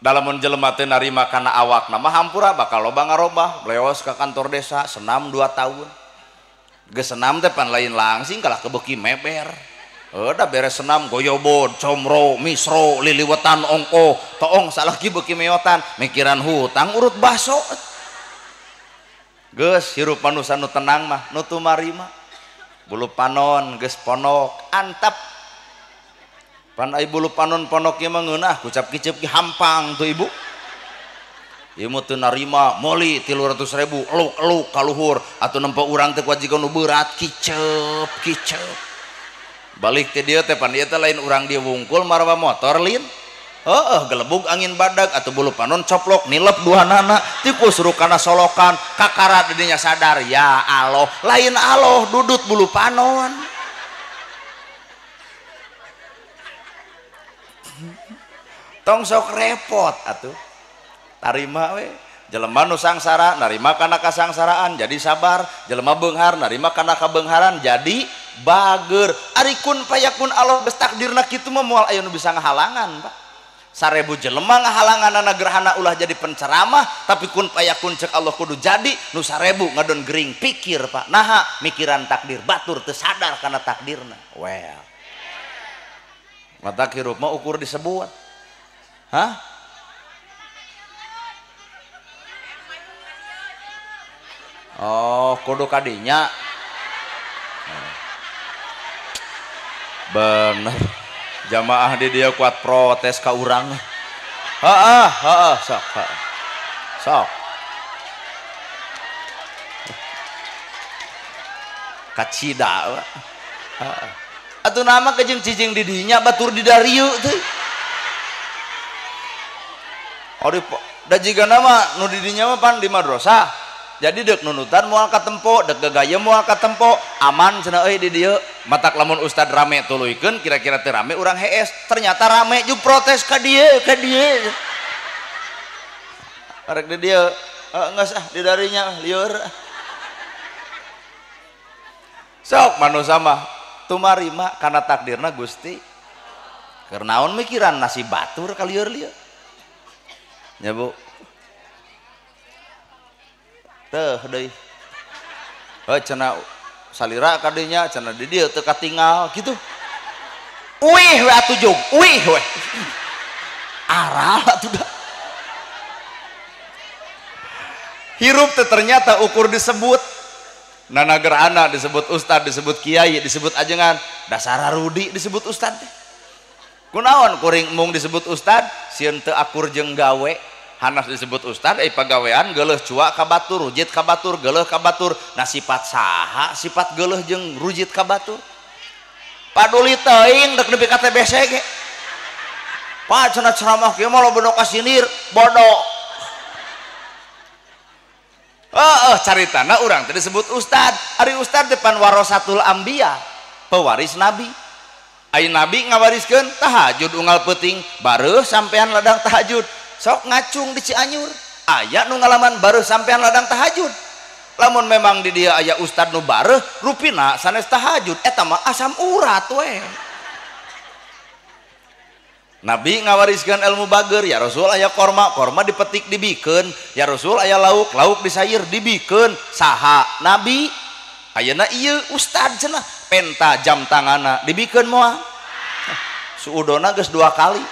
Dalamun jelema teu narima kana awakna mah hampura bakal loba ngarobah, leos ka kantor desa senam 2 tahun. Geus senam teh pan lain langsing kalah kebeuki meber. Udah beres senam goyobod, comro, misro, liliwetan ongko, toong salaki beuki meotan, mikiran hutang urut baso. Geus hirup manusa nu tenang mah nu tumarima. Bulu panon geus ponok antap. Pan ai bulu panon ponok ieu mah ngeunah kucap kicep ki hampang tuh ibu. Ieu mah teu narima meuli 300.000 eluk-eluk ka luhur atuh nempo urang teh kuajikan nu berat kicep kicep. Balik teh dieu teh pan ieu teh lain urang dieu wungkul marwa motor lin. Heeh, gelebug angin badag atau bulu panon coplok nilep duanana tikus rukana solokan kakara didinya sadar ya Allah lain Allah dudut bulu panon. Tong sok repot atuh tarima we jelema nu sangsara narima kana kasangsaraan jadi sabar, jelema beunghar narima kana kabeungharan jadi bager. Ari kun payakun Allah geus takdirna kitu mah moal aya nu bisa ngahalangan Pak. 1000 jelema ngahalanganana gerhana ulah jadi penceramah tapi kun payakun cek Allah kudu jadi nu 1000 ngadon gering pikir Pak. Naha mikiran takdir batur teu sadar kana takdirna. Well mata hirup mah ukur disebut. Hah? Oh kudu kadinya bener jamaah di dia kuat protes ka urang. Heeh, heeh, sok, heeh. Sok. Kacida. Heeh. Atuh nama kejeng cicing di dinya batur di darieu teh. Ari da jiga nama nu di dinya mah pan di madrasah. Jadi dek nunutan moal katempo, dek gagayem moal katempo, aman cenah euy di dieu. Matak lamun ustad rame tuluykeun kira-kira teu rame urang hees, ternyata rame jeung protes ka dieu, ka dieu. Arek di dieu, geus ah di darinya lieur. Sok manusa mah tumarima kana takdirna Gusti. Keur naon mikiran nasib batur ka lieur-lieur. Nya Bu. Teh deui. Heuh cenah salira kadinya cenah di dieu teu katingal kitu. Uih we atuh jog, uih we. Aral atuh da. Hirup teh ternyata ukur disebut. Nana gerhana disebut ustad, disebut kiai, disebut ajengan, dasar rudi disebut ustad teh. Kunaon kuring mung disebut ustad, sieun teu akur jeung gawe. Hanas disebut ustad, pagawean geuleuh cua ka batur, rujit ka batur, geuleuh ka batur. Nah sifat saha sifat geuleuh jeung rujit ka batur? Paduli teuing dek nepi ka TBC ge. Pak cenah ceramah kieu mah loba nu kasindir, bodoh. Heeh, caritana urang teh disebut ustad. Ari ustad depan warasatul anbiya, pewaris nabi. Ai nabi ngawariskeun tahajud unggal peuting, bareuh sampean ladang tahajud. Sok ngacung di Cianjur aya nu ngalaman bareuh sampean ladang tahajud. Lamun memang di dia aya ustad nu bareuh rupina sanes tahajud eta mah asam urat we. Nabi ngawariskeun ilmu bager, ya Rasul aya korma, korma dipetik dibikeun, ya Rasul aya lauk, lauk disayir dibikeun. Saha nabi? Ayeuna ieu ustad cenah penta jam tangana dibikeun moal. Suudona geus 2 kali.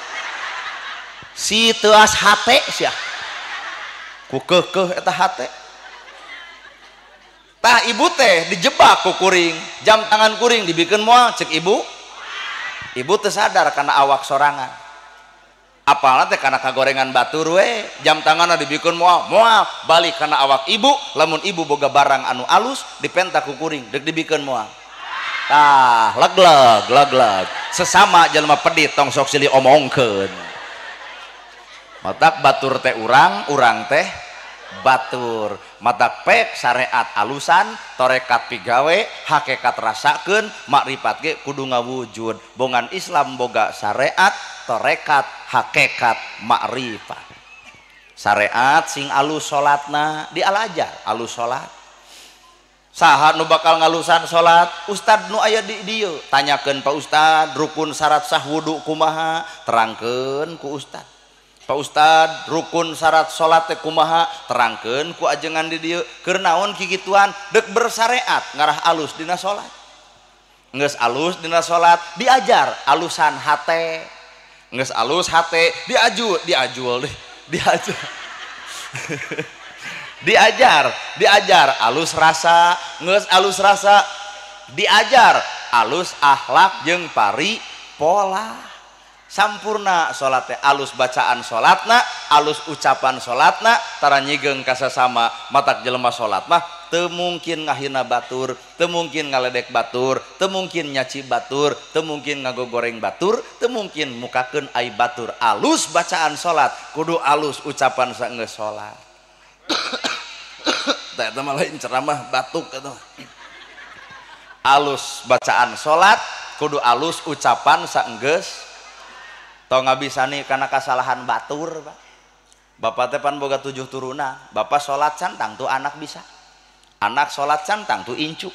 Si teas hate sia ku keukeuh eta hate. Tah ibu teh dijebak ku kuring, jam tangan kuring dibikeun moal cek ibu. Ibu teu sadar kana awak sorangan. Apalna teh kana kagorengan batur we, jam tanganna dibikeun moal, moal balik kana awak ibu, lamun ibu boga barang anu alus dipenta ku kuring deuk dibikeun moal. Tah legleg legleg sesama jelema pedit tong sok silih omongkeun. Matak batur teh urang, urang teh batur. Matak pek syariat alusan, torekat pigawe, hakikat rasakeun, makrifat ge kudu ngawujud. Bongan Islam boga syariat, torekat, hakikat, makrifat. Syariat sing alus salatna dialajar alus salat. Saha nu bakal ngalusan salat? Ustad nu aya di dieu. Tanyakeun Pak Ustad, rukun syarat sah wudu kumaha? Terangkeun ku Ustad. Pak Ustad, rukun syarat salat teh kumaha? Terangkeun ku ajengan di dieu. Keur naon kikituan? Deuk bersyariat ngarah alus dina salat. Geus alus dina salat, diajar alusan hate. Geus alus hate, diajul, diajul deh, diajar. Diajar, diajar alus rasa, geus alus rasa, diajar alus akhlak jeung pari pola. Sampurna salat teh alus bacaan salatna, alus ucapan salatna, tara nyigeung ka sasama. Matak jelema salat mah teu mungkin ngahina batur, teu mungkin ngaledek batur, teu mungkin nyaci batur, teu mungkin ngagogoreng batur, teu mungkin mukakeun aib batur. Alus bacaan salat, kudu alus ucapan saenggeus salat. Tah eta mah lain ceramah batuk eta. Alus bacaan salat, kudu alus ucapan saenggeus. Tong ngabisani kana kasalahan batur, Pak. Bapak teh pan boga 7 turunan. Bapak salat can tangtu anak bisa. Anak salat can tangtu incu.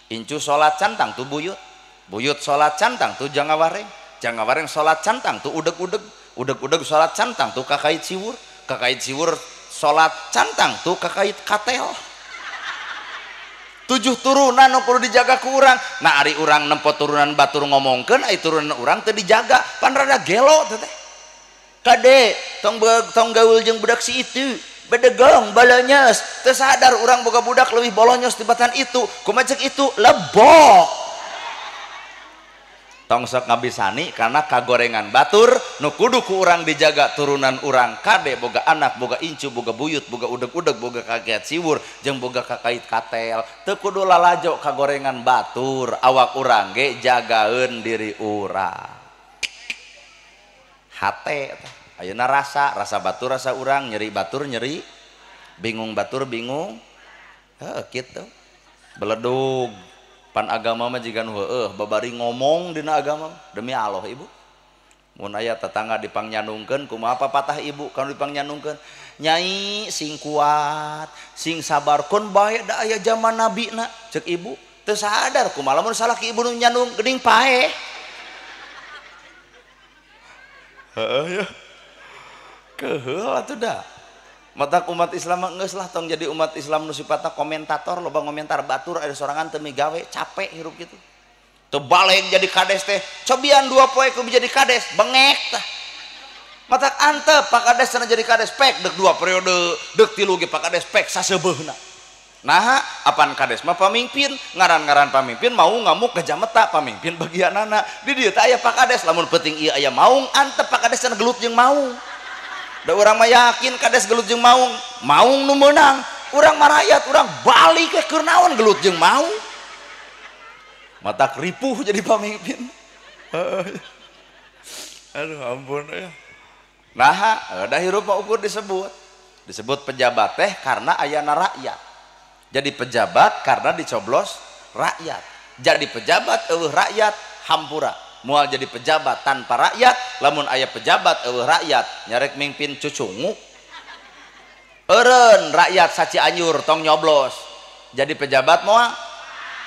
Incu salat can tangtu buyut. Buyut salat can tangtu jangawareng. Jangawareng salat can tangtu udeg-udeg. Udeg-udeg salat can tangtu kakait siwur. Kakait siwur salat can tangtu kakait katel. 7 turunan nu kudu dijaga ku urang. Nah ari urang nempo turunan batur ngomongkeun ai turunan urang teu dijaga, pan rada gelo teh. Kade tong tong gaul jeung budak si itu, bedegong bolonyos, teu sadar urang boga budak leuwih bolonyos tibatan itu, kumaha ceuk itu lebok. Tong sok ngabisani karena kagorengan batur nu kudu ku urang dijaga turunan urang. Kade boga anak, boga incu, boga buyut, boga udeg-udeg, boga kaget siwur, jeung boga kakait katel. Teu kudu lalajo kagorengan batur, awak urang ge jagaeun diri urang. Hate ayeuna rasa, rasa batur rasa urang, nyeri batur nyeri, bingung batur bingung. Heuh kitu. Beledug. Pan agama mah jiga nu heueuh babari ngomong dina agama demi Allah ibu. Mun aya tetangga dipangnyandungkeun kumaha papatah ibu kan dipangnyandungkeun, nyai sing kuat, sing sabar kun bae da aya zaman nabina ceuk ibu. Teu sadar kumaha lamun salah ki ibu nu nyandung geuning paeh. Heueuh ya. Keuheul atuh da. Matak umat Islam mah geus lah tong jadi umat Islam nu sifatna komentator, loba ngomentar batur ada sorangan teu migawe, capek hirup gitu. Teu balik jadi kades teh, cobian 2 poe kudu jadi kades, bengek tah. Matak antep Pak Kades cenah jadi kades pek deuk 2 periode, deuk 3 ge Pak Kades pek saseubeuna. Naha apan kades mah pamimpin, ngaran-ngaran pamimpin mau ngamuk gajah meta pamimpin bagianana. Di dieu teh aya Pak Kades, lamun penting ieu aya maung, antep Pak Kades cenah gelut jeung maung. Da urang mah yakin kades gelut jeung maung, maung nu meunang. Urang mah rakyat, urang balik ke keur naon gelut jeung maung. Matak ripuh jadi pamimpin. Aduh ampun ya. Nah, da hirup mah ukur disebut. Disebut pejabat teh karena ayana rakyat. Jadi pejabat karena dicoblos rakyat. Jadi pejabat eueuh rakyat hampura. Moal jadi pejabat tanpa rakyat, lamun aya pejabat eueuh rakyat nyarek mimpin cucunguk. Eureun rakyat sacianjur tong nyoblos. Jadi pejabat moal?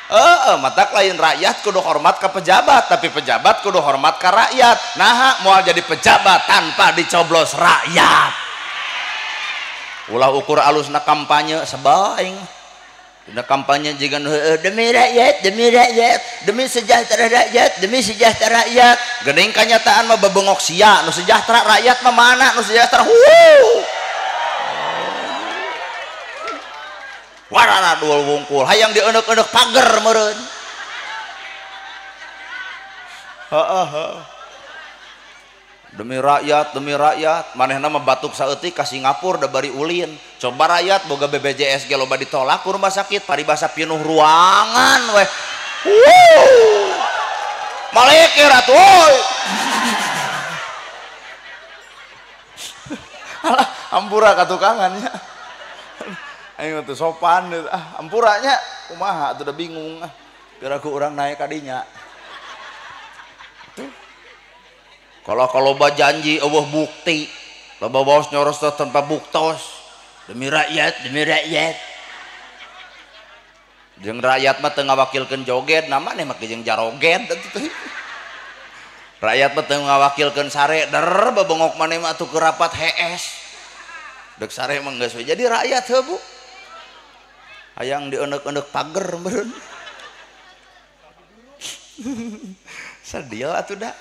Heeh, matak lain rakyat kudu hormat ka pejabat, tapi pejabat kudu hormat ka rakyat. Naha moal jadi pejabat tanpa dicoblos rakyat. Ulah ukur alusna kampanye sebel aing. Dina kampanye jiga nu demi rakyat, demi rakyat, demi sejahtera rakyat, demi sejahtera rakyat. Geuning kanyataan mah bebengok sia, nu sejahtera rakyat mah mana nu sejahtera? Huuu. Warana dual wungkul, hayang dieneuk-eneuk pager meureun. Heeh heeh. Demi rakyat, manehna mah batuk saeutik ka Singapura da bari ulin. Coba rakyat boga BPJS ge loba ditolak ku rumah sakit, paribasa pinuh ruangan weh. Wuh. Malekir atuh euy. Alah, ampura ka tukangan nya. Aing teu sopan ah, ampura nya kumaha atuh da bingung ah. Piraku urang naik ka dinya. Kalau loba janji eueuh bukti, loba baos nyoros tanpa buktos. Demi rakyat, demi rakyat. Jeung rakyat mah teu ngawakilkeun joget, nah maneh mah jeung jaroget atuh teh. Rakyat mah teu ngawakilkeun sare, der babongok maneh mah atuh keur rapat hees. Dek sare mah geus we jadi rakyat heuh Bu. Hayang dieneuk-eneuk pager meureun. Sedih atuh da.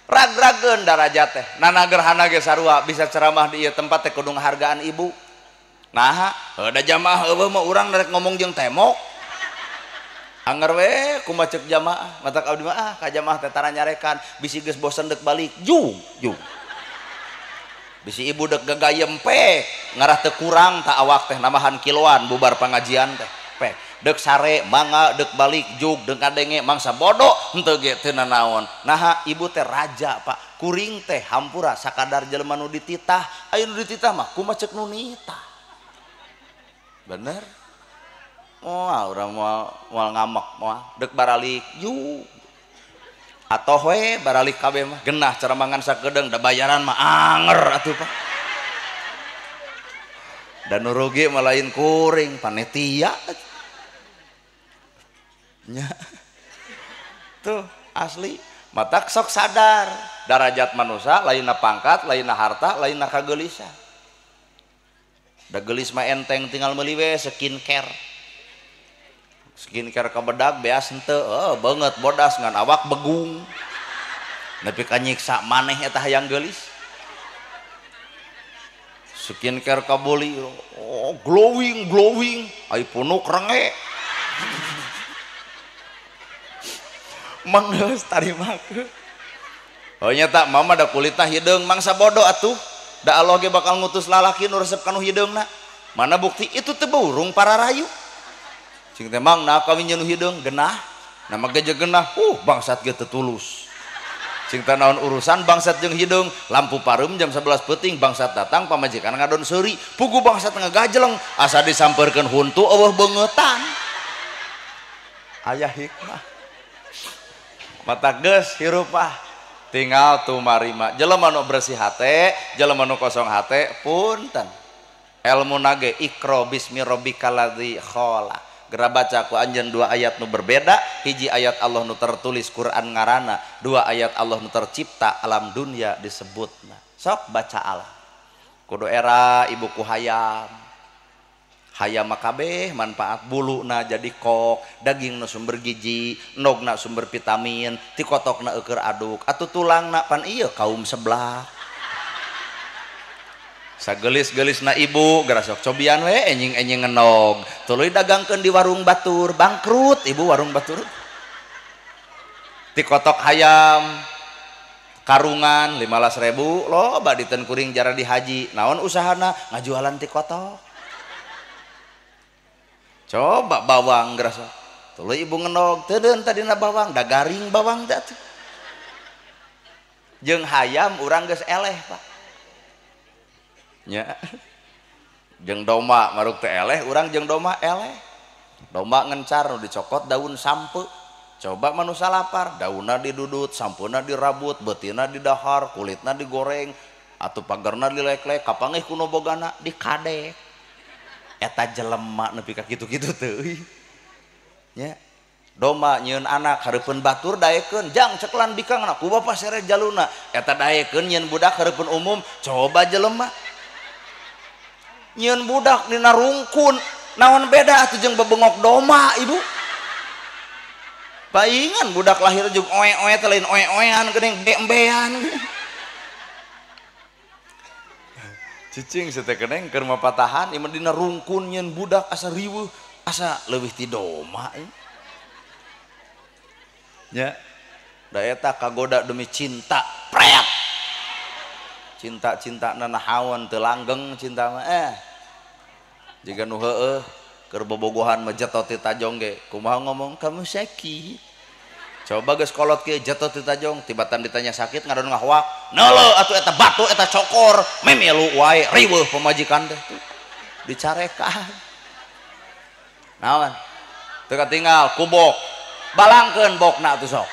Rag-rageun darajat teh. Nana gerhana ge sarua bisa ceramah di ieu tempat teh kudu ngahargaan ibu. Naha, heuh da jamaah eueuh mah urang rek ngomong jeung temok. Angger we kumaha ceuk jamaah, matak abdi mah ah ka jamaah teh tara nyarekan, bisi geus bosen deuk balik, jung jung. Bisi ibu deuk gagayem pek, ngarah teu kurang ta awak teh nambahan kiloan bubar pangajian teh. Pek, deuk sare mangga deuk balik jug deuk kadenge mangsa bodoh henteu ge teu nanaon. Naha ibu teh raja Pak, kuring teh hampura sakadar jelema nu dititah, aya nu dititah mah kumaha ceuk nu nitah. Bener? Moal urang moal ngamek moal deuk baralik jug. Atoh we baralik kabeh mah genah ceramangan sakedeung da bayaran mah anger atuh Pak. Dan nu rugi mah lain kuring panitia. Nya. Tuh asli matak sok sadar darajat manusia lainna pangkat, lainna harta, lainna kageulisan. Da geulis mah enteng tinggal meuli we skincare. Skincare kabedag beas henteu, oh, banget bodas ngan awak begung. Nepi ka nyiksa maneh eta hayang geulis. Skincare kaboli, oh, glowing glowing, ai punuk renge. Manggeus tarimakeun. Oh nya tak mama da kulitna hideung mangsa bodoh atuh. Da Allah ge bakal ngutus lalaki nu resep kanu hideungna. Mana bukti itu teu burung para rayu. Cing teh mang nah kawin jeung nu hideung genah. Nama ge genah, bangsat ge teu tulus. Cing teh naon urusan bangsat jeung hideung, lampu pareum jam 11 peuting bangsat datang pamajikan ngadon seuri, pugu bangsat ngagajeleng asa disampeurkeun huntu eueuh beungeutan. Aya hikmah. Mata geus hirup ah tinggal tumarima jelema nu bersih hate, jelema nu kosong hate punten. Elmu nage ikra bismi rabbikal ladzi khalaq. Geura baca ku anjeun dua ayat nu berbeda, hiji ayat Allah nu tertulis Quran ngaranna, dua ayat Allah nu tercipta alam dunia disebutna. Sok baca alam. Kudu era ibu ku hayam. Hayam mah kabeh manfaat buluna jadi kok, dagingna sumber gizi, endogna sumber vitamin, tikotokna eueur aduk, atuh tulangna pan ieu kaum sebelah. Sagelis-gelisna ibu geura sok cobian we enjing-enjing ngenog, tuluy dagangkeun di warung batur, bangkrut ibu warung batur. Tikotok hayam karungan 15.000 loba diteun kuring jara di haji, naon usahana ngajualan tikotok. Coba bawang geura sok tuluy ibu ngenog, teudeun tadina bawang, da garing bawang teh atuh. Jeung hayam urang geus eleh Pak. Nya. Jeung domba maruk teh eleh, urang jeung domba eleh. Domba ngencar nu dicokot daun sampe. Coba manusia lapar, daunna didudut, sampeuna dirabut, beutina didahar, kulitna digoreng, atuh pagerna dileklek, kapanggih ku nu bogana dikadek. Eta jelema nepi ka kitu-kitu teh euy. Nya. Domba nyieun anak hareupeun batur daekeun, jang ceklan bikangna ku bapa sere jaluna. Eta daekeun nyieun budak hareupeun umum, coba jelema. Nyieun budak dina rungkun, naon beda atuh jeung bebengok domba ibu. Paingan budak lahir jeung oe-oe teh lain oe-oean geuning embe-embean. Cicing teh keneng keur mapatahan ieu mah dina rungkun nyieun budak asa riweuh, asa leuwih ti domba. Nya. Da eta kagoda demi cinta, pret. Cinta-cinta nanahaon teu langgeng cinta mah jiga nu heueuh keur bobogohan mah jetot ti tajong ge kumaha ngomong kamu sakit coba geus kolot kieu jetot ti tajong tibatan ditanya sakit ngadon ngahoak neuleuh atuh eta batu eta cokor memilu wae riweuh pamajikan teh dicarekan naon teu katinggal kubok balangkeun bokna atuh sok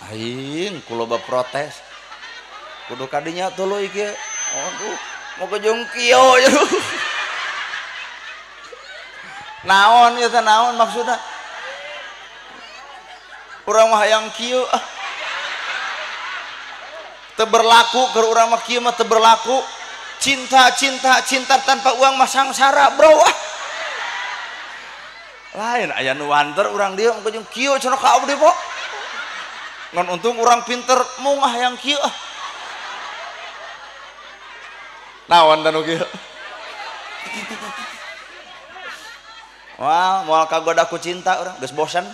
aing kuloba protes kudu kadinya tuluy kieu aduh mau ke jongkio. Naon ieu teh naon maksudna? Urang mah hayang kieu ah. Teu berlaku keur urang mah kieu mah teu berlaku. Cinta cinta cinta tanpa uang mah sangsara, bro ah. Lain aya nu wanter urang dieu engke jeung kieu cenah ka abdi, Pak. Ngan untung urang pinter mung ah hayang kieu ah. Naon teh nu kieu? Wah, moal kagoda ku cinta urang geus bosan.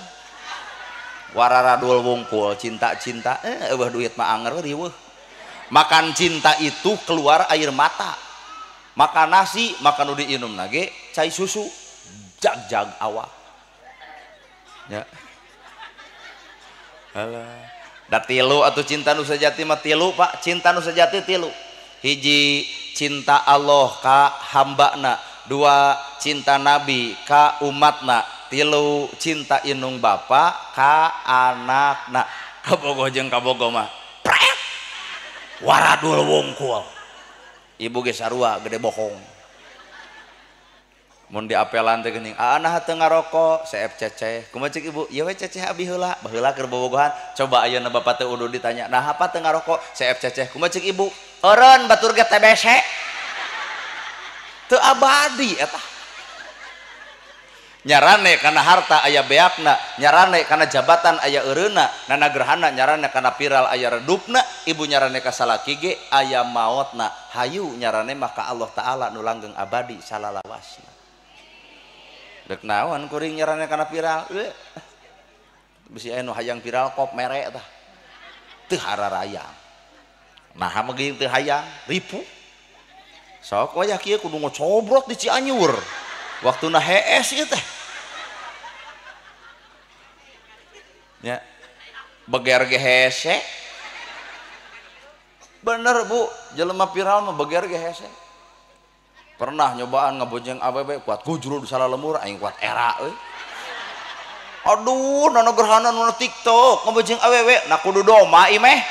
Wararadul wungkul cinta-cinta eueuh duit mah anger riweuh. Makan cinta itu keluar air mata. Makan nasi, makan nu diinum nage cai susu, jag-jag awak. Ya. Alah. Da tilu atuh cinta nu sejati mah tilu, Pak. Cinta nu sejati tilu. Hiji cinta Allah ka hambana, dua cinta Nabi ka umatna, tilu cinta inung bapa ka anakna. Kabogoh jeung kabogoh mah pret waradul wungkul. Ibu ge sarua gede bohong. Mun diapelan teh geuning, "Aa teu ngarokok, seep ceceh." Kumaha cek ibu? "Ieu we ceceh abi heula, baheula keur bobogohan." Coba ayeuna bapak teh uduh ditanya, "Nah apa teu ngarokok, seep ceceh." Kumaha cek ibu? "Eureun batur ge TBC." Teu abadi eta. Nyarane kana harta aya beakna, nyarane kana jabatan aya eureuna, nana gerhana nyarane kana viral aya redupna, ibu nyarane ka salaki ge aya maotna. Hayu nyarane mah ka Allah Taala nu langgeng abadi salalawasna. Dek naon kuring nyarane kana viral? Bisi aya nu hayang viral kop mere tah. Teu hararayang. Naha mah geuing teu hayang, ripu. Sok wayah kieu kudu ngocobrot di Cianjur. Waktuna hees ieu teh. Nya. Beger ge hese. Bener, Bu, jelema viral mah beger ge hese. Pernah nyobaan ngabojeng awewe kuat gujrul salah lemur aing kuat era euy. Aduh, nana gerhana nu TikTok ngabojeng awewe na kudu doma imeh.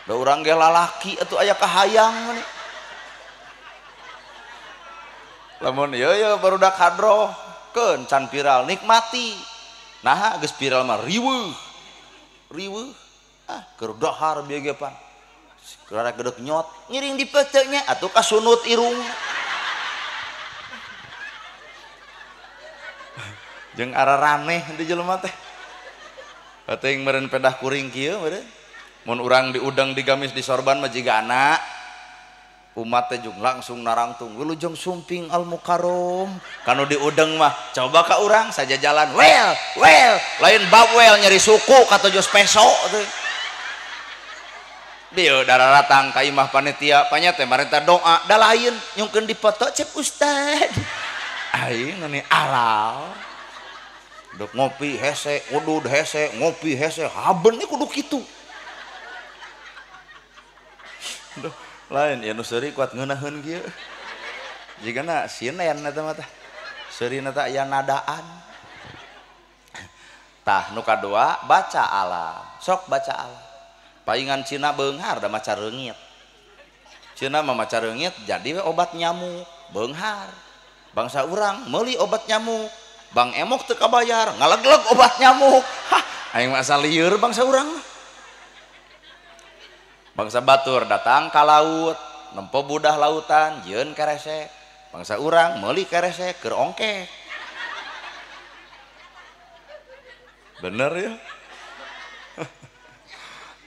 Da urang ge lalaki atuh aya kahayang meni. Lamun ieu ye barudak hadroh keun can viral nikmati. Naha geus viral mah riweuh. Riweuh. Ah, keur dahar bieu ge pan. Karena gedek nyot ngiring dipetenya atuh kasunut irung. Jeung araraneh di jelema teh. Teuing meureun pedah kuring kieu meureun. Mun urang diudang digamis disorban mah jiga anak. Umat teh jeung langsung narangtung wilujeng sumping al mukarrom. Kanu diudeng mah coba ka urang saja jalan well well lain bawel nyeri suku katojos peso teh. Dieu dararatang ka imah panitia panya teh marenta doa da lain nyungkeun dipoto cep ustad. Aing ngene aral. Dek ngopi hese, udud hese, ngopi hese, haben kudu kitu. Duh, lain ya nu seuri kuat ngeunaheun kieu. Jigana sinen eta mah tah. Seurina teh aya nadaan. Tah nu kadua baca alam. Sok baca alam. Paingan Cina beunghar da maca reungit. Cina mah maca reungit jadi we obat nyamuk beunghar. Bangsa urang meuli obat nyamuk. Bang Emok teu kabayar ngalegleg obat nyamuk. Hah, aing mah asa lieur bangsa urang mah. Bangsa batur datang ka laut, nempo budah lautan, jieun keresek. Bangsa urang meuli keresek keur ongkek. Bener ya?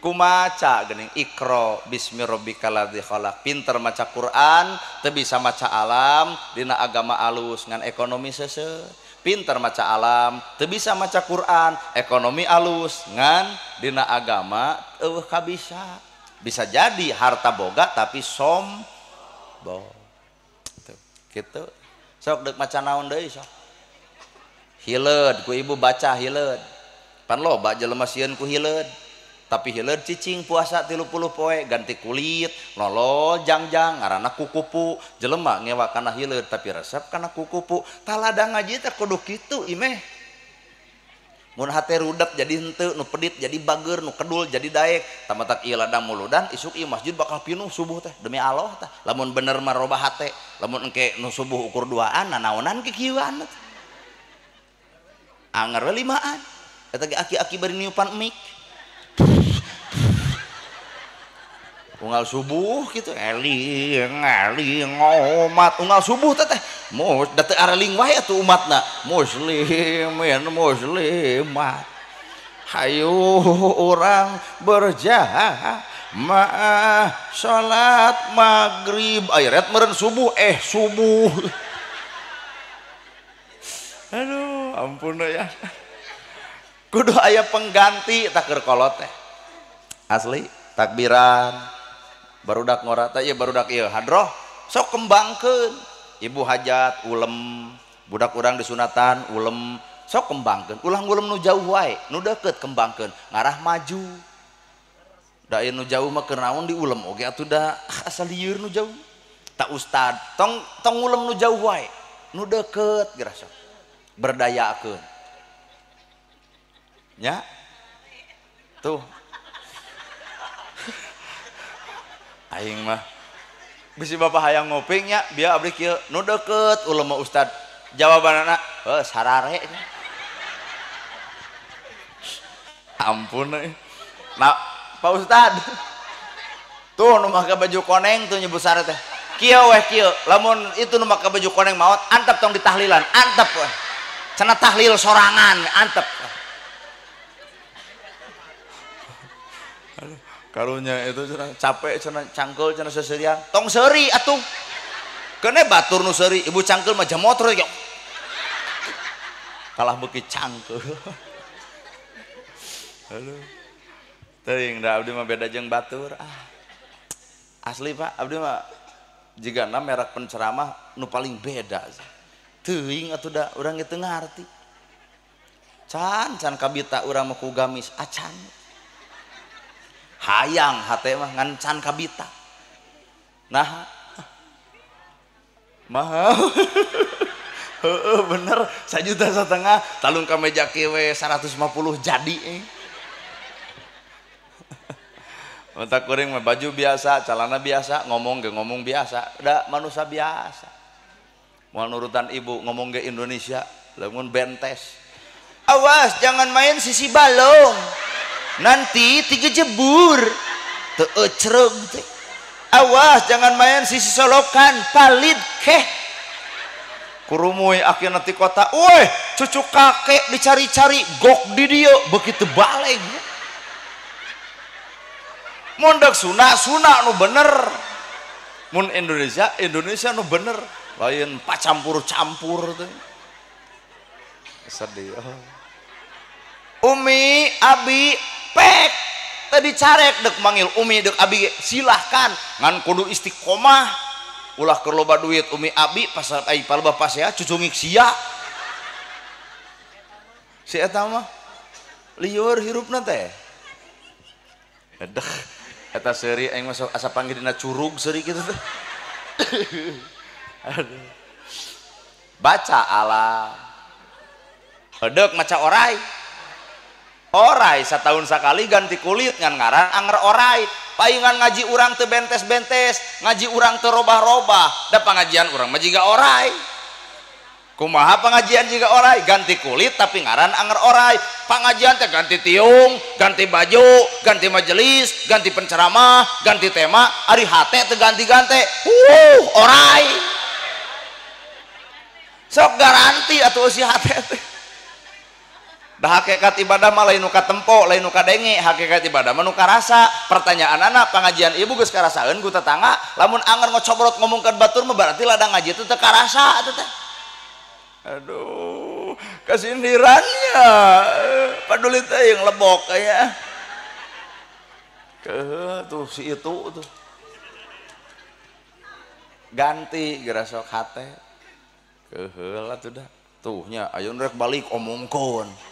Kumaca geuning Iqra bismi rabbikal ladzi khalaq. Pinter maca Quran, teu bisa maca alam, dina agama alus ngan ekonomi seuseut. Pinter maca alam, teu bisa maca Quran, ekonomi alus ngan dina agama eueuh kabisa. Bisa jadi harta boga tapi sombong. Tuh, gitu. Sok deuk maca naon deui sok. Hileud ku ibu baca hileud. Pan loba jelema sieun ku hileud. Tapi hileud cicing puasa 30 poe ganti kulit, lolo jangjang ngaranna kukupu. Jelema ngewa kana hileud tapi resep kana kukupu. Talada ngaji teh kudu kitu imeh. Mun hate rudet jadi henteu, nu pedit jadi bager, nu kedul jadi daek. Tamatak ieu ladang muludan isuk ieu masjid bakal pinuh subuh teh demi Allah tah. Lamun bener mah robah hate, Lamun engke nu subuh ukur 2an nanaonan kikieuan. Anger we 5an. Eta ge aki-aki bari niupan mic. Unggal subuh gitu eling eling umat unggal subuh teh mus da teu areling wae atuh umatna muslimin muslimat hayu urang berjamaah salat maghrib aya meureun subuh subuh. Aduh ampun ya, kudu aya pengganti tak keur kolot teh asli takbiran barudak ngorata ieu barudak ieu hadroh sok kembangkeun ibu hajat ulem budak urang disunatan ulem sok kembangkeun ulah ngulem nu jauh wae nu deukeut kembangkeun ngarah maju da ieu nu jauh mah keur naon diulem oge atuh da asal lieur nu jauh tak ustad tong tong ngulem nu jauh wae nu deukeut geura sok berdayakeun nya tuh. Aing mah bisi bapak hayang ngoping nya biar abdi kieu nu deukeut ulama ustad jawabanana heuh sarare. Ampun euy. Nah, Pak Ustad tuh nu make baju koneng tuh nyebut sare teh. Kieu weh kieu, lamun itu nu make baju koneng maot antep tong ditahlilan, antep weh. Cenah tahlil sorangan, antep. Karunya itu cenah capek cenah cangkeul cenah seserian tong seuri atuh kene batur nu seuri ibu cangkeul mah jamotor ya kalah beuki cangkeul. Aduh teuing da abdi mah beda jeung batur ah asli Pak abdi mah jigana merek penceramah nu paling beda teuing atuh da urang ge teu ngarti can can kabita urang mah ku gamis acan hayang hate mah ngan can kabita nah mahal. Heeh bener 1,5 juta talung ka meja kieu we 150 jadi Otak kuring mah baju biasa celana biasa ngomong ge ngomong biasa da manusia biasa moal nurutan ibu ngomong ge Indonesia lamun bentes awas jangan main sisi balong nanti 3 jebur teu ecreug teh. Awas jangan main sisi solokan palid keh kurumuy akhirna ti kota weh cucu kakek dicari-cari gok di dieu begitu baleg mondek sunah sunah nu bener mun Indonesia Indonesia nu bener lain pacampur-campur teh sedih. Umi abi pek tadi carek dek manggil umi dek abi silahkan ngan kudu istiqomah ulah keur loba duit umi abi pasal ai palebah pasea cucungik sia si eta mah lieur hirupna teh edeh eta seuri aing mah asa panggil dina curug seuri kitu teh. Aduh baca alam edek maca orai orai setahun sekali ganti kulit ngan ngaran anger orai paingan ngaji urang teu bentes-bentes ngaji urang teu robah-robah da pengajian urang mah jiga orai kumaha pengajian jiga orai ganti kulit tapi ngaran anger orai pengajian teh ganti tiung ganti baju ganti majelis ganti penceramah ganti tema ari hate teu ganti-ganti orai sok garanti atuh si hate teh. Dah hakikat ibadah mah lain nu katempo, lain nu kadenge, hakikat ibadah mah nu karasa. Pertanyaan anak pengajian ibu geus karasaeun ku tetangga, lamun anger ngocobrot ngomongkeun batur mah berarti ladang ngaji itu teu karasa atuh teh. Aduh, kesindirannya. Paduli teh yang lebok aya. Keuh tuh si itu tuh. Ganti geura sok hate. Keuheul atuh dah. Tuh nya ayeuna rek balik omongkeun.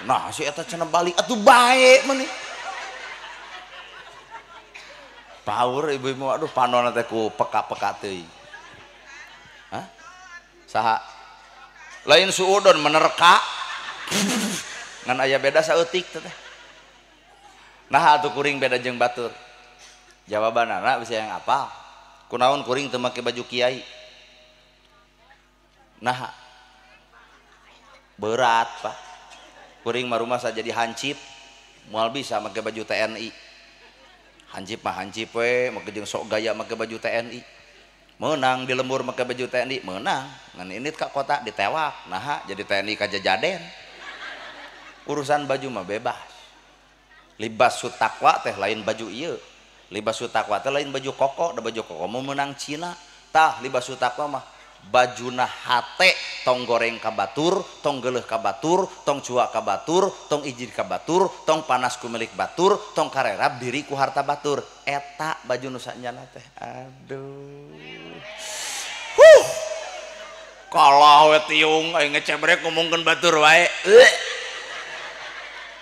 Nah si eta cenah balik atuh bae meuni power ibu-ibu aduh panonna teh ku peka-peka teuing. Hah? Saha? Lain suudon menerka ngan aya beda saeutik teh. Nah atuh kuring beda jeung batur. Jawabanana bisa yang apa? Kunaon kuring teu make baju kiai? Nah, berat Pak. Kuring mah rumah jadi hansip, moal bisa make baju TNI. Hansip mah hansip we, make jeung sok gaya make baju TNI. Menang di lembur make baju TNI, menang. Ngan ini ka kota ditewak, nah jadi TNI kajajaden. Urusan baju mah bebas. Libas takwa teh lain baju ieu. Libasu takwa teh lain baju koko, da baju koko mau menang Cina. Tah libasu takwa mah bajuna hate, tong goreng ka batur, tong geuleuh ka batur, tong cuak ka batur, tong ijid ka batur, tong panas ku milik batur, tong karerab diri ku harta batur. Eta baju nu sanyana teh. Aduh. Huh. Kalah we tiung aing ngecebrek ngomongkeun batur wae.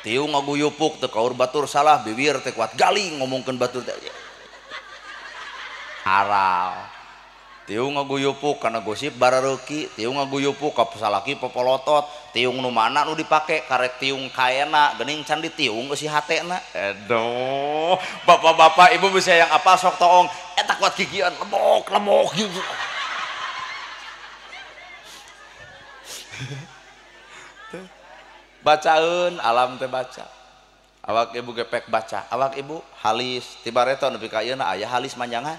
Tiung ngaguyupuk teu kaur batur salah bibir teh kuat galing ngomongkeun batur teh. Aral. Tiung ngaguyupuk kana gosip barareuki, tiung ngaguyupuk ka salaki popolotot, tiung nu mana nu dipake karek tiung kaena geuning can ditiung eusi hatena. Aduh, bapak-bapak ibu bisa yang apa sok toong eta kuat gigian lemok-lemok gitu. Bacaeun alam teh baca. Awak ibu gepek baca, awak ibu halis tibareto nepi ka ayeuna aya halis manjangan.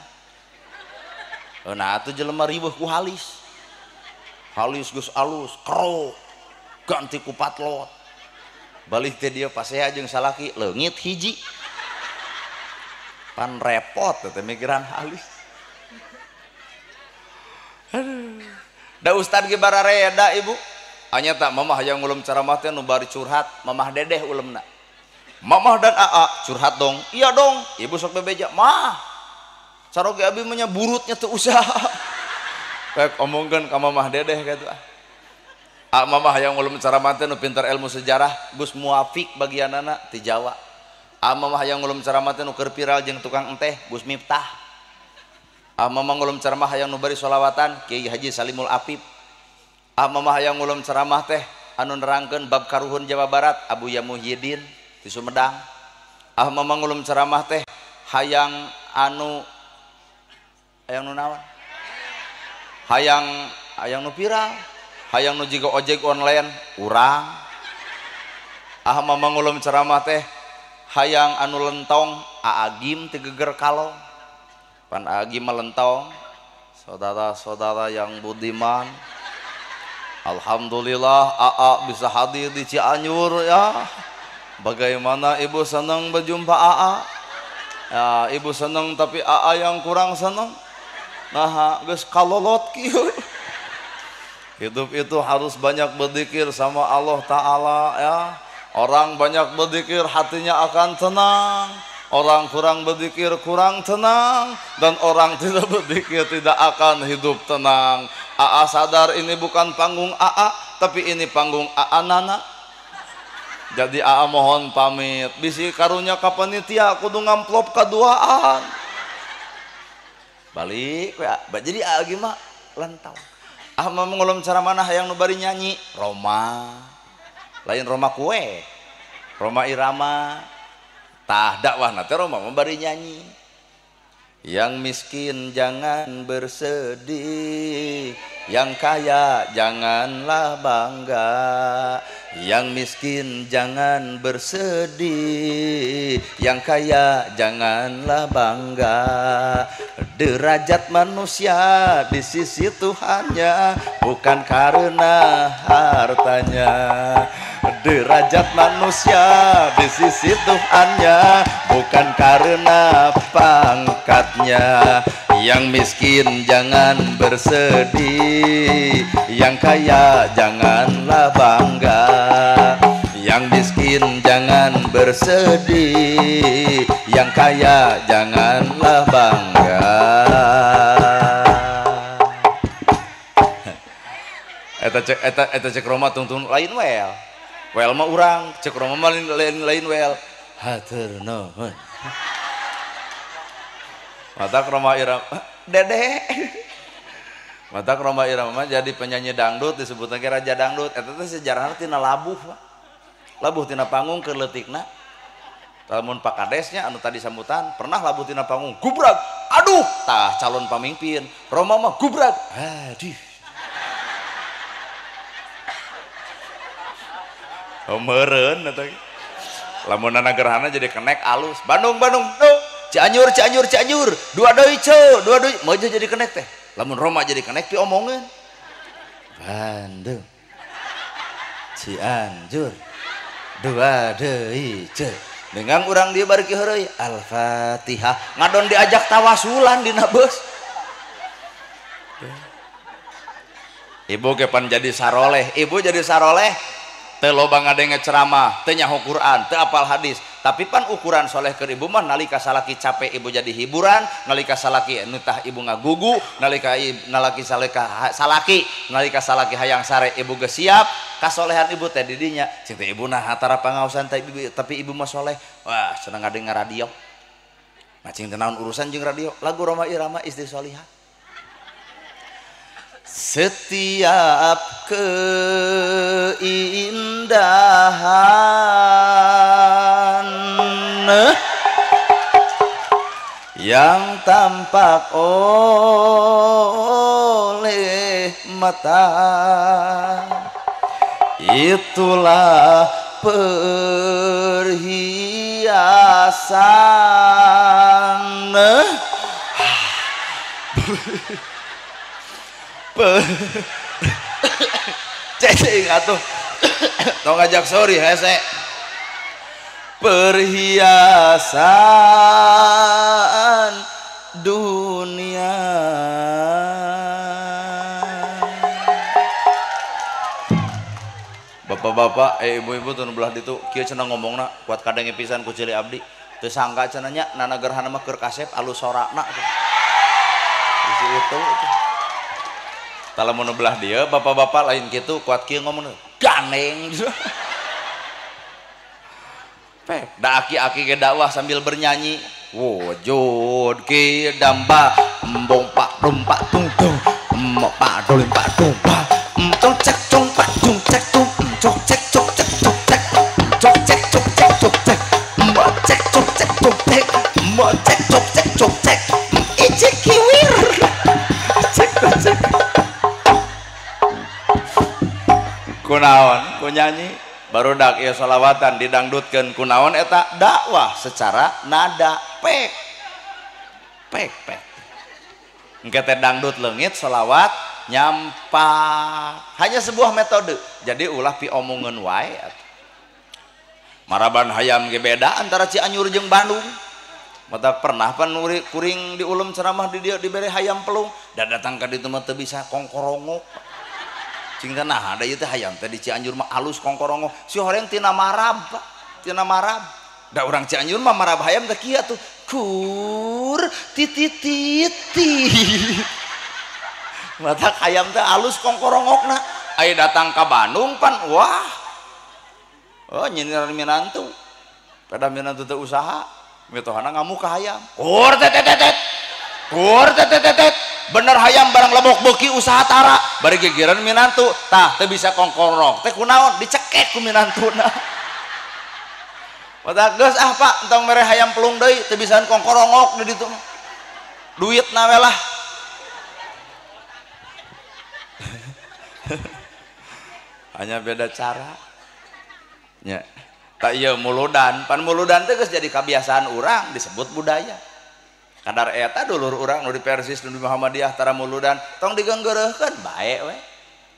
Nah atuh jelema riweuh ku halis. Halis geus alus, kerok, ganti ku patlot. Balik teh dia pasea jeung salaki leungit hiji. Pan repot teh mikiran halis. Aduh. Da ustad ge barareda ibu. Anya tak mamah hayang ngulem ceramah teh nu bari curhat, mamah dedeh ulemna. Mamah dan aa curhat dong. Iya dong, ibu sok bebeja, "Mah, caroge abi mah nya burutnya teu usah." Rek omongkeun ka mamah dedeh kitu ah. Ah mamah hayang ngulem ceramah teh nu pintar ilmu sejarah, Gus Muwafiq bagianana ti Jawa. Ah mamah hayang ngulem ceramah teh nu keur viral jeung tukang enteh, Gus Miftah. Ah mamah ngulem ceramah hayang nu bari sholawatan, Kiai Haji Salimul Afif. Ah mamah hayang ngulem ceramah teh anu nerangkeun bab karuhun Jawa Barat, Abu Muhyiddin di Sumedang. Ah mamah ngulem ceramah teh hayang anu hayang nu naon? Hayang hayang nu viral, hayang nu jiga ojek online urang. Ah mamah ngulem ceramah teh hayang anu lentong, Aagim teu geger kalong. Pan Aagim mah lentong. Saudara-saudara yang budiman, alhamdulillah AA bisa hadir di Cianjur ya. Bagaimana ibu senang berjumpa AA? Ya, ibu senang tapi AA yang kurang senang. Nah, geus kalolot kieu. Hidup itu harus banyak berzikir sama Allah Ta'ala ya. Orang banyak berzikir hatinya akan tenang. Orang kurang berzikir kurang tenang, dan orang tidak berzikir tidak akan hidup tenang. AA sadar ini bukan panggung AA, tapi ini panggung AA Nana. Jadi AA mohon pamit. Bisi karunya ka panitia kudu ngamplop kaduaan. Balik we. Jadi AA ge mah lentang. Ah mah ngulem cara mana hayang nu bari nyanyi Roma. Lain Roma kue. Roma Irama. Tah dakwahna teh Roma mah bari nyanyi. Yang miskin jangan bersedih, yang kaya janganlah bangga. Yang miskin jangan bersedih, yang kaya janganlah bangga. Derajat manusia di sisi Tuhannya bukan karena hartanya. Derajat manusia di sisi Tuhannya bukan karena pangkatnya. Yang miskin jangan bersedih, yang kaya janganlah bangga. Yang miskin jangan bersedih, yang kaya janganlah bangga. Eta cek Roma tungtung lain wel. Wel mah urang, cek Roma mah lain wel. Hatur nuhun. Mata Roma Irama dede. Mata Roma Irama jadi penyanyi dangdut disebutna ge raja dangdut. Eta teh sejarahna tina labuh, Pak. Labuh tina panggung keur leutikna. Lamun Pak Kadesnya anu tadi sambutan pernah labuh tina panggung, gubrak. Aduh, tah calon pamimpin. Roma mah gubrak. Aduh. Meureun eta. Lamun gerhana jadi kenek alus. Bandung Bandung, duh. Cianjur Cianjur Cianjur. Dua deui ceu, dua deui. Mojo jadi kenek teh. Lamun Roma jadi kenek pi omongeun. Bandung. Cianjur. Dua deui ceu. Dengan urang dia bari heureuy Al-Fatihah. Ngadon diajak tawasulan dina beus. Ibu ge pan jadi saroleh, ibu jadi saroleh teu loba ngadenge ceramah, teu nyaho Quran, teu apal hadis. Tapi pan ukuran soleh keur ibu mah nalika salaki capek ibu jadi hiburan, nalika salaki nutah ibu ngagugu, nalika nalaki salaki, nalika salaki hayang sare ibu geus siap, kasolehan ibu teh di dinya. Cing teh ibu nah hatara pangaosan tapi ibu mah soleh. Wah, seneng ngadengar radio. Nah cing teh naon urusan jeung radio? Lagu Rhoma Irama Istri Solihah. Setiap keindahan yang tampak oleh mata, itulah perhiasan. Cecing atuh tong ngajak sorry hese. Perhiasan dunia. Bapak-bapak, ibu-ibu tuh belah ditu kieu cenah ngomongna kuat kadenge pisan ku ceuli abdi. Teu sangka cenah nya nana gerhana mah keur kasep alus sorana. Isi itu. Kalau mau belah dia, bapak-bapak lain gitu, kuat kieu ngomong ganeng. Pek, da aki-aki ge dakwah sambil bernyanyi. Wujud ki damba, embong pak rumpak tung tung, emok pak dolim pak dung pak, entong cek cong pak cung cek tung, cok cek cok cek cok cek, cok cek cok cek cok cek, emok cek cok cek cok cek, emok cek cok cek cok cek, icek kiwir, cek cek. Kunaon ku nyanyi barudak ieu sholawatan didangdutkeun kunaon eta dakwah secara nada pek pek pek engke teh dangdut leungit sholawat nyampa, hanya sebuah metode. Jadi ulah piomongeun wae atuh. Maraban hayam ge beda antara Cianjur jeung Bandung. Mata pernah pan kuring diulem ceramah di dieu dibere hayam pelung da datang ka ditu mah teu bisa kongkorongok. Cing teh nah ada ieu teh hayam teh di Cianjur mah alus kongkorongok. Si horeng tina marab, Pak. Tina marab. Da urang Cianjur mah marab hayam teh kieu atuh. Kur titititi. Mata hayam teh alus kongkorongokna. Aya datang ka Bandung pan wah. Oh nyinir minantu. Pada minantu teh usaha, mitohana ngamuk ka hayam. Kur tetetetet. Kur tetetetet. Bener hayam barang lebok beuki usaha tara bari gigireun minantu tah teu bisa kongkorong teh kunaon dicekek ku minantuna. Mata geus ah Pak entong mere hayam pelung deui teu bisaan kongkorongok di ditu duitna we lah. Hanya beda cara nya. Tak ieu muludan pan muludan teh geus jadi kebiasaan urang disebut budaya. Kadar eta dulur urang nu di Persis nu di Muhammadiyah tara muludan tong digeunggeureuhkeun bae we.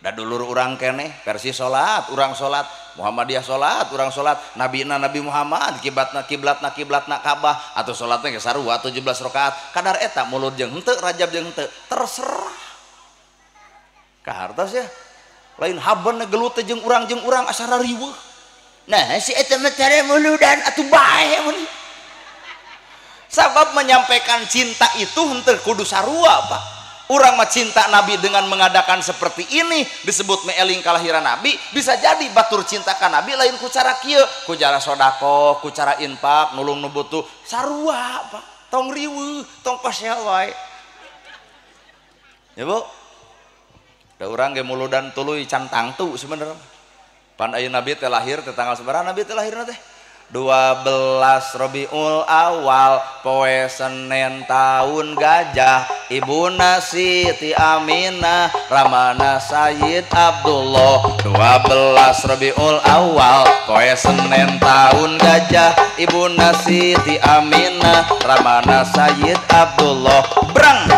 Da dulur urang keneh Persis salat, urang salat, Muhammadiyah salat, urang salat, nabina Nabi Muhammad, kiblatna kiblatna kiblatna Ka'bah atuh salatna ge sarua 17 rakaat. Kadar eta mulud jeung henteu, rajab jeung henteu, terserah. Kahartos ya. Lain haben gelut teh jeung urang asa riweuh. Nah, si eta mah tara muludan atuh bae mun. Sabab menyampaikan cinta itu henteu kudu sarua, Pak. Urang mah cinta Nabi dengan mengadakan seperti ini disebut meeling kalahiran Nabi, bisa jadi batur cinta ka Nabi lain ku cara kieu, ku cara sedekah, ku cara infak, nulung nu butuh, sarua, Pak. Tong riweuh, tong pasea wae. Ya, Bu. Da urang ge muludan tuluy can tangtu sebenarnya. Pan aya Nabi teh lahir teh tanggal sabaraha Nabi teh lahirna teh? 12 Rabiul Awal poe Senin tahun gajah ibuna Siti Aminah ramana Sayyid Abdullah. 12 Rabiul Awal poe Senin tahun gajah ibuna Siti Aminah ramana Sayyid Abdullah. Brang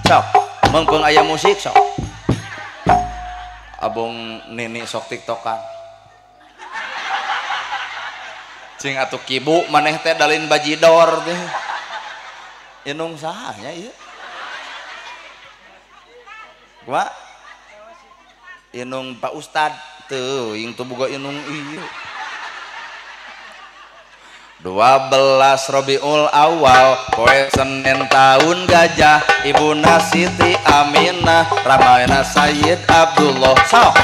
sok mengpeng aya musik sok abong nini sok tiktokan cing atuh kibu maneh teh dalin bajidor teh inung saha nya ieu kumaha inung Pak Ustad teuing teu boga inung ieu. 12 Rabiul Awal poe Senin tahun gajah ibuna Siti Aminah ramana Sayyid Abdullah. Sok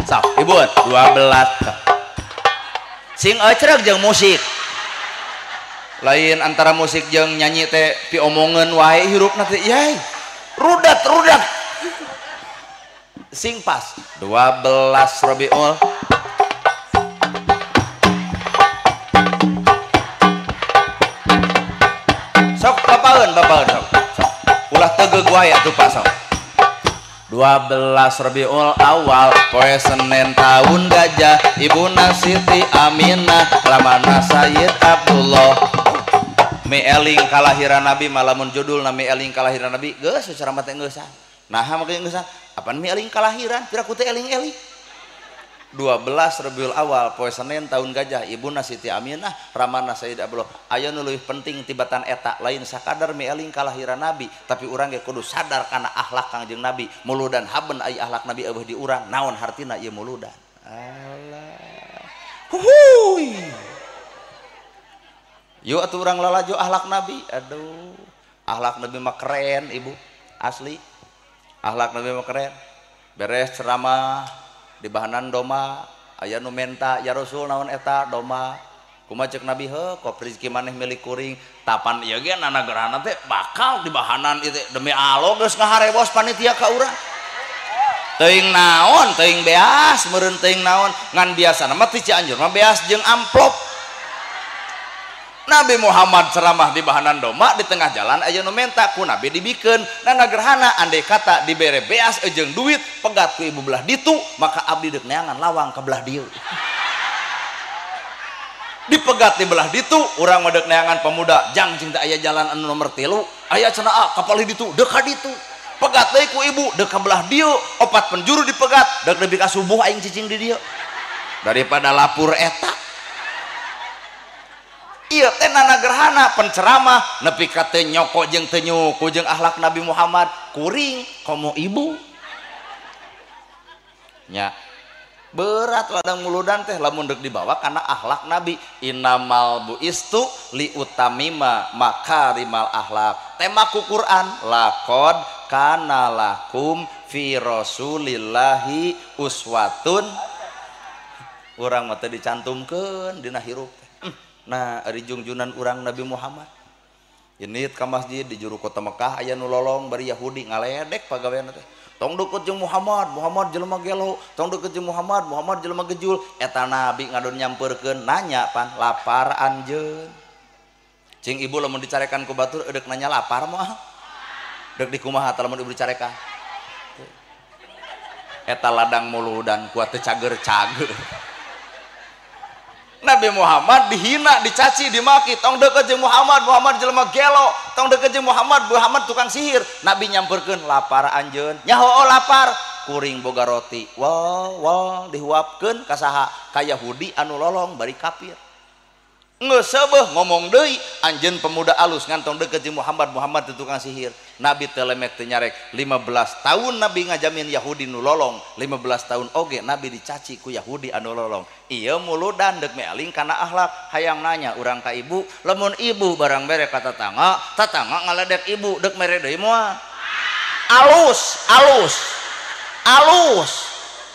sok ibu 12 sing ecreg jeung musik lain antara musik jeung nyanyi teh piomongeun wae hirupna teh yai rudat rudat sing pas. 12 Rabiul sok bapaeun bapaeun sok sok ulah tegeug wae atuh Pak sok. 12 Rabiul Awal poe Senin tahun gajah ibuna Siti Aminah ramana Sayyid Abdullah. Mi eling kalahiran Nabi malamun judulna mi eling kalahiran Nabi geus secara mah teh geus. Naha make geus apaan mi eling kalahiran pira ku teh eling-eling. 12 Rabiul Awal poe Senin tahun gajah ibuna Siti Aminah ramana Sayyid Abdullah. Aya nu leuwih penting tibatan eta lain sakadar mi eling kalahiran Nabi tapi urang ge kudu sadar kana akhlak Kangjeng Nabi. Muludan haben ai akhlak Nabi eueuh di urang naon hartina ieu muludan. Alah huhuy yuk atuh urang lalajo akhlak Nabi. Aduh akhlak Nabi mah keren ibu asli akhlak Nabi mah keren. Beres ceramah di bahanan doma aya nu menta ya Rasul naon eta doma kumaha ceuk Nabi heuh kop rezeki maneh milik kuring tapan ieu ge nanagerana teh bakal di bahanan ieu teh demi Allah geus ngaharebos panitia ka urang teuing naon teuing beas meureun teuing naon ngan biasana mah ti Cianjur mah beas jeung amplop. Nabi Muhammad ceramah di bahanan doma di tengah jalan aya nu menta ku Nabi dibikeun nanagerhana andai kata dibere beas jeung duit pegat ku ibu belah ditu maka abdi deuk neangan lawang ka belah dieu. Dipegat di belah ditu urang mah deuk neangan pemuda jang cing teh aya jalan anu nomor 3 aya cenah ah kapalih ditu deuk ka ditu pegat deui ku ibu deuk ka belah dieu opat penjuru dipegat deuk nepi ka subuh aing cicing di dieu daripada lapur eta. Ieu teh nanagerhana penceramah nepi ka teu nyoko jeung teu nyuku jeung akhlak Nabi Muhammad kuring komo ibu nya berat ladang muludan teh lamun deuk dibawa kana akhlak Nabi. Innamal buistu li utamima makarimal akhlak tema ku Quran laqad kana lakum fi rasulillahi uswatun urang mah teu dicantumkeun dina hirup. Nah, ari jungjunan urang Nabi Muhammad ini ka masjid di juru kota Mekah aya nu lolong bari Yahudi ngaledek pagawean teh tong deukeut jeung Muhammad, Muhammad jelema gelo, tong deukeut jeung Muhammad, Muhammad jelema gejul. Eta Nabi ngadon nyampeurkeun nanya pan lapar anjeun. Cing ibu lamun dicarekan ku batur eudek nanya lapar moal. Deuk dikumaha tah lamun ibu dicarekan. Eta ladang muludan kuat teu cager-cager. Nabi Muhammad dihina, dicaci, dimaki, tong deukeut jeung Muhammad, Muhammad jelema gelo, tong deukeut jeung Muhammad, Muhammad tukang sihir. Nabi nyamperkeun lapar anjeun, nya hooh lapar, kuring boga roti. Wal wal dihuapkeun ka saha? Ka Yahudi anu lolong bari kafir. Geus seubeuh ngomong deui, anjeun pemuda alus ngan tong deukeut jeung Muhammad, Muhammad teu tukang sihir. Nabi teu lemek teu nyarek. 15 tahun Nabi ngajamin Yahudi nu lolong, 15 tahun oge Nabi dicaci ku Yahudi anu lolong. Ieu muludan deuk mealing kana akhlak. Hayang nanya urang ka ibu, lamun ibu barang bere ka tetangga, tetangga ngaledek ibu deuk mere deui moal. Alus, alus. Alus.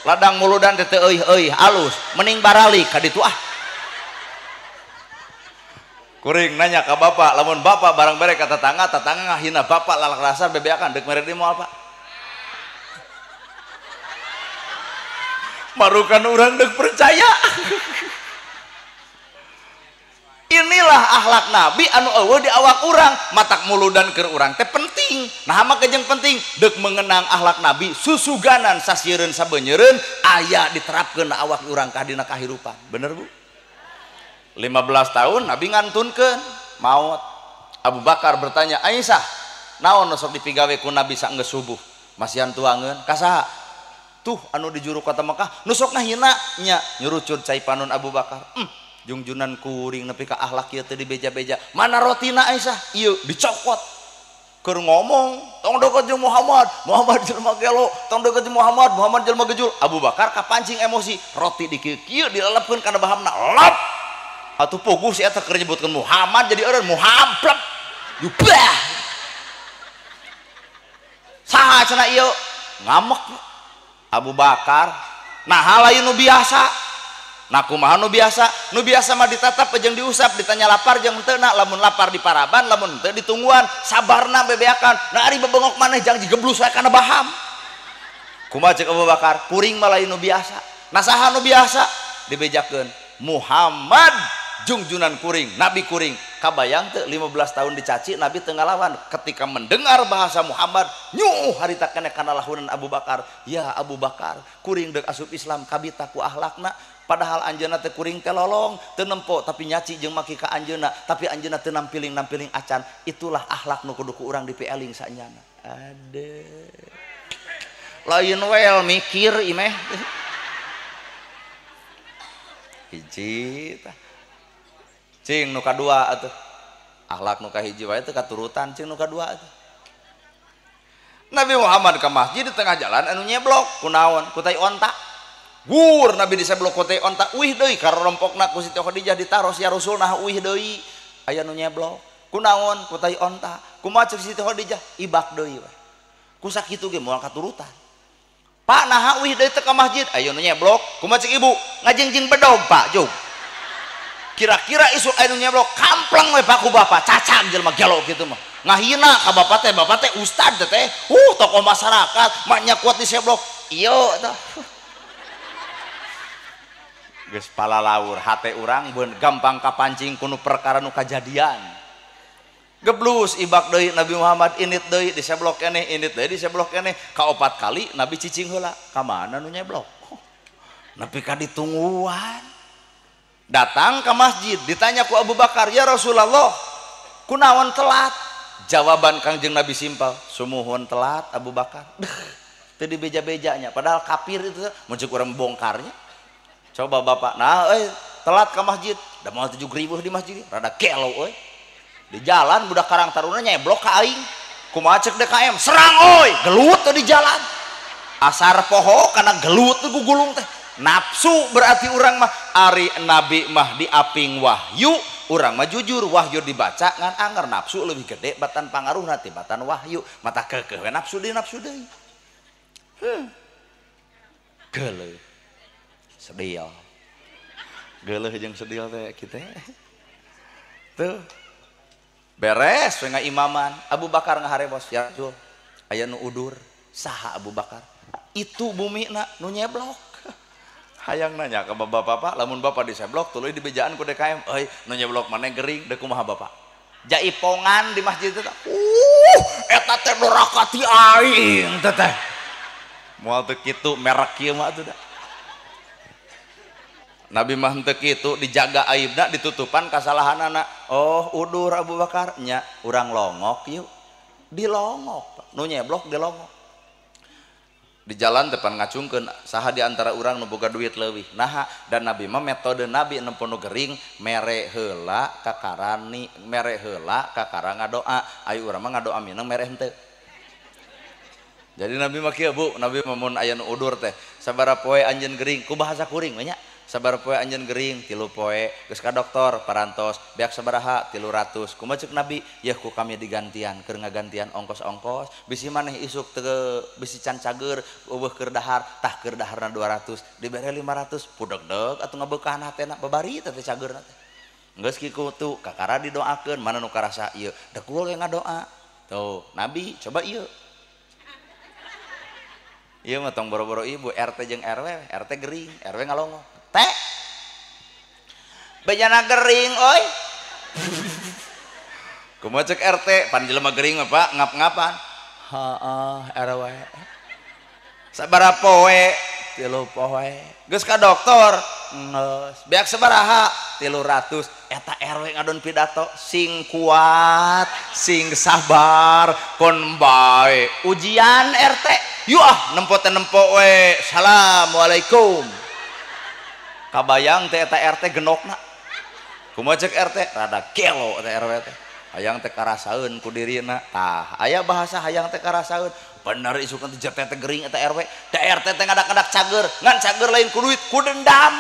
Ladang muludan teh teu euy-euy, alus. Mending baralik ka ditu ah. Kuring nanya ke bapak, lamun bapak barang bere ka tetangga, tetangga ngahina bapak lalak rasar bebeakan deuk mere deui moal Pak. Marukan urang deuk percaya. akhlak Nabi anu eueuh di awak urang, matak muludan keur urang teh penting. Nah mah jeung penting deuk mengenang akhlak Nabi susuganan sasiereun sabeunyereun aya diterapkeun na awak urang ka dina kahirupan. Bener Bu? 15 tahun Nabi ngantunkeun maot. Abu Bakar bertanya, "Aisyah, naon nu sok dipigawe ku Nabi saenggeus subuh?" Masihan tuangeun ka saha? Tuh anu di juru kota Mekah nu sok ngahina nya nyurucud cai panon Abu Bakar. Jungjunan kuring nepi ka akhlak ieu teh dibeja-beja. Mana rotina Aisyah? Ieu dicokot. Keur ngomong, tong deket jeung Muhammad, Muhammad jelema gelo, tong deket jeung Muhammad, Muhammad jelema gejul. Abu Bakar kapancing emosi, roti dikieu-kieu dilelepkeun kana bahamna. Lap. Atuh puguh si eta keur nyebutkeun Muhammad jadi eureun Muhamplep. Yubah. Saha cenah ieu? Ngamek Abu Bakar. Nah, lain nu biasa. Nah kumaha nu biasa? Nu biasa mah ditatap jeung diusap, ditanya lapar jeung henteu na, lamun lapar di paraban, lamun henteu ditungguan, sabarna bebeakan. Nah ari bebengok maneh jang jigeblus we kana baham. Kumaha ceuk Abu Bakar? Kuring mah lain nu biasa. Nah saha nu biasa? Dibejakeun Muhammad jungjunan kuring, nabi kuring. Kabayang teu 15 tahun dicaci nabi teu ngalawan. Ketika mendengar bahasa Muhammad, nyuh harita keneh kana lahunan Abu Bakar. Ya Abu Bakar, kuring deuk asup Islam kabita ku akhlakna. Padahal anjeunna teh kuring teh lolong, teu nempo tapi nyaci jeung maki ka anjeunna, tapi anjeunna teu nampiling-nampiling acan. Itulah akhlak nu kudu ku urang dipieling saenyana. Ade. Lain wel mikir imeh. Hiji tah. Cing nu kadua atuh. Akhlak nu kahiji wae teu katurutan, cing nu kadua atuh. Nabi Muhammad ka masjid di tengah jalan anu nyeblok, kunaon? Ku tai onta. Gur Nabi diseblok ku tai onta, uih deui karompokna ku Siti Khadijah ditaros ya Rasul nah uih deui. Aya nu nyeblok, kunaon? Ku tai onta. Kumaha ceuk Siti Khadijah? Ibak deui we. Ku sakitu ge moal katurutan. Pak naha uih deui teu ka masjid? Aya nu nyeblok, kumaha ceuk ibu? Ngajingjing bedog Pak, jug. Kira-kira isuk aya nu nyeblok, kampleng we Pak ku bapak, cacag jelema gelo kitu mah. Ngahina ka bapak teh ustad teh, tokoh masyarakat, maknya kuat diseblok. Ieu tah. Geus palalaur hate urang beun gampang kapancing ku nu perkara nu kajadian. Geblus ibak deui Nabi Muhammad init deui diseblok keneh, init deui diseblok keneh, kaopat kali Nabi cicing heula. Ka mana nu nyeblok? Nepi ka ditungguan. Datang ke masjid ditanya ku Abu Bakar, "Ya Rasulullah, kunaon telat?" Jawaban Kangjeng Nabi simpel, "Sumuhun telat Abu Bakar." Teu dibeja-bejanya, padahal kafir itu mun ceuk urang bongkarnya. Coba bapak, nah telat ke masjid, da moal 7.000 di masjid, rada gelo euy. Di jalan budak Karang Taruna nyeblok ka aing. Kumaha ceuk DKM? Serang euy, gelut tuh di jalan. Asar poho kana gelut tuh gugulung teh. Nafsu berarti urang mah ari nabi mah diaping wahyu, urang mah jujur wahyu dibaca ngan anger nafsu lebih gede batan pangaruhna tibatan wahyu, mata keukeuh we nafsu deui nafsu deui. Geuleuh. Sedil. Geuleuh jeung sedil teh kitu. Tuh. Beres we ngaimaman. Abu Bakar ngaharebos, ya Rasul, aya nu udur. Saha Abu Bakar? Itu bumina nu nyeblok. Hayang nanya ke bapak-bapak, lamun bapak diseblok tuluy dibejaan ku DKM, euy nu nyeblok maneh gering deuk kumaha bapak? Jaipongan di masjid teh. Eta teh neraka ti aing teh teh. Moal teu kitu merek kieu mah atuh da. Nabi mah henteu kitu dijaga aibna ditutupan kasalahanana. Oh, udur Abu Bakar nya urang longok yuk. Dilongok, nu nyeblok dilongok. Di jalan depan ngacungkeun saha di antara urang nu boga duit leuwih. Naha dan Nabi mah metode Nabi nempo nu gering mere heula kakarani, mere heula kakara ngadoa. Ayo urang mah ngadoa mineng mere henteu. Jadi Nabi mah kieu Bu, Nabi mah mun aya nu udur teh sabaraha poe anjeun gering ku bahasa kuring we nya. Sabaraha poe anjeun gering 3 poe geus ka dokter parantos beak sabaraha 300 kumaha ceuk Nabi yeuh ku kami digantian keur ngagantian ongkos-ongkos bisi maneh isuk teu bisi can cager eueuh keur dahar tah keur daharna 200 dibere 500 pudegdeg atuh ngabeukahan hatena babari teh cagerna teh geus kitu kakara didoakeun mana nu karasa ieu dekul we ngadoa tuh Nabi coba ieu ieu mah tong boro-boro ibu RT jeung RW RT gering RW ngalongo teh bejana gering oi. Kumaha cek RT pan jelema gering mah Pak ngap-ngapan. Heeh RW. Sabaraha poe? 3 poe. Geus ka dokter? Geus. Beak sabaraha? 300. Eta RW ngadon pidato sing kuat, sing sabar, kon bae. Ujian RT. Yuk ah nempo teh nempo we. Assalamualaikum. Kabayang teh eta RT genokna. Kumaha cek RT? Rada gelo teh RW teh. Hayang teh karasaeun ku dirina. Tah, aya bahasa hayang teh karasaeun. Bener isukan teh teh gering eta RW. Da RT teh ngadak-ngadak cager, ngan cager lain ku duit, ku dendam.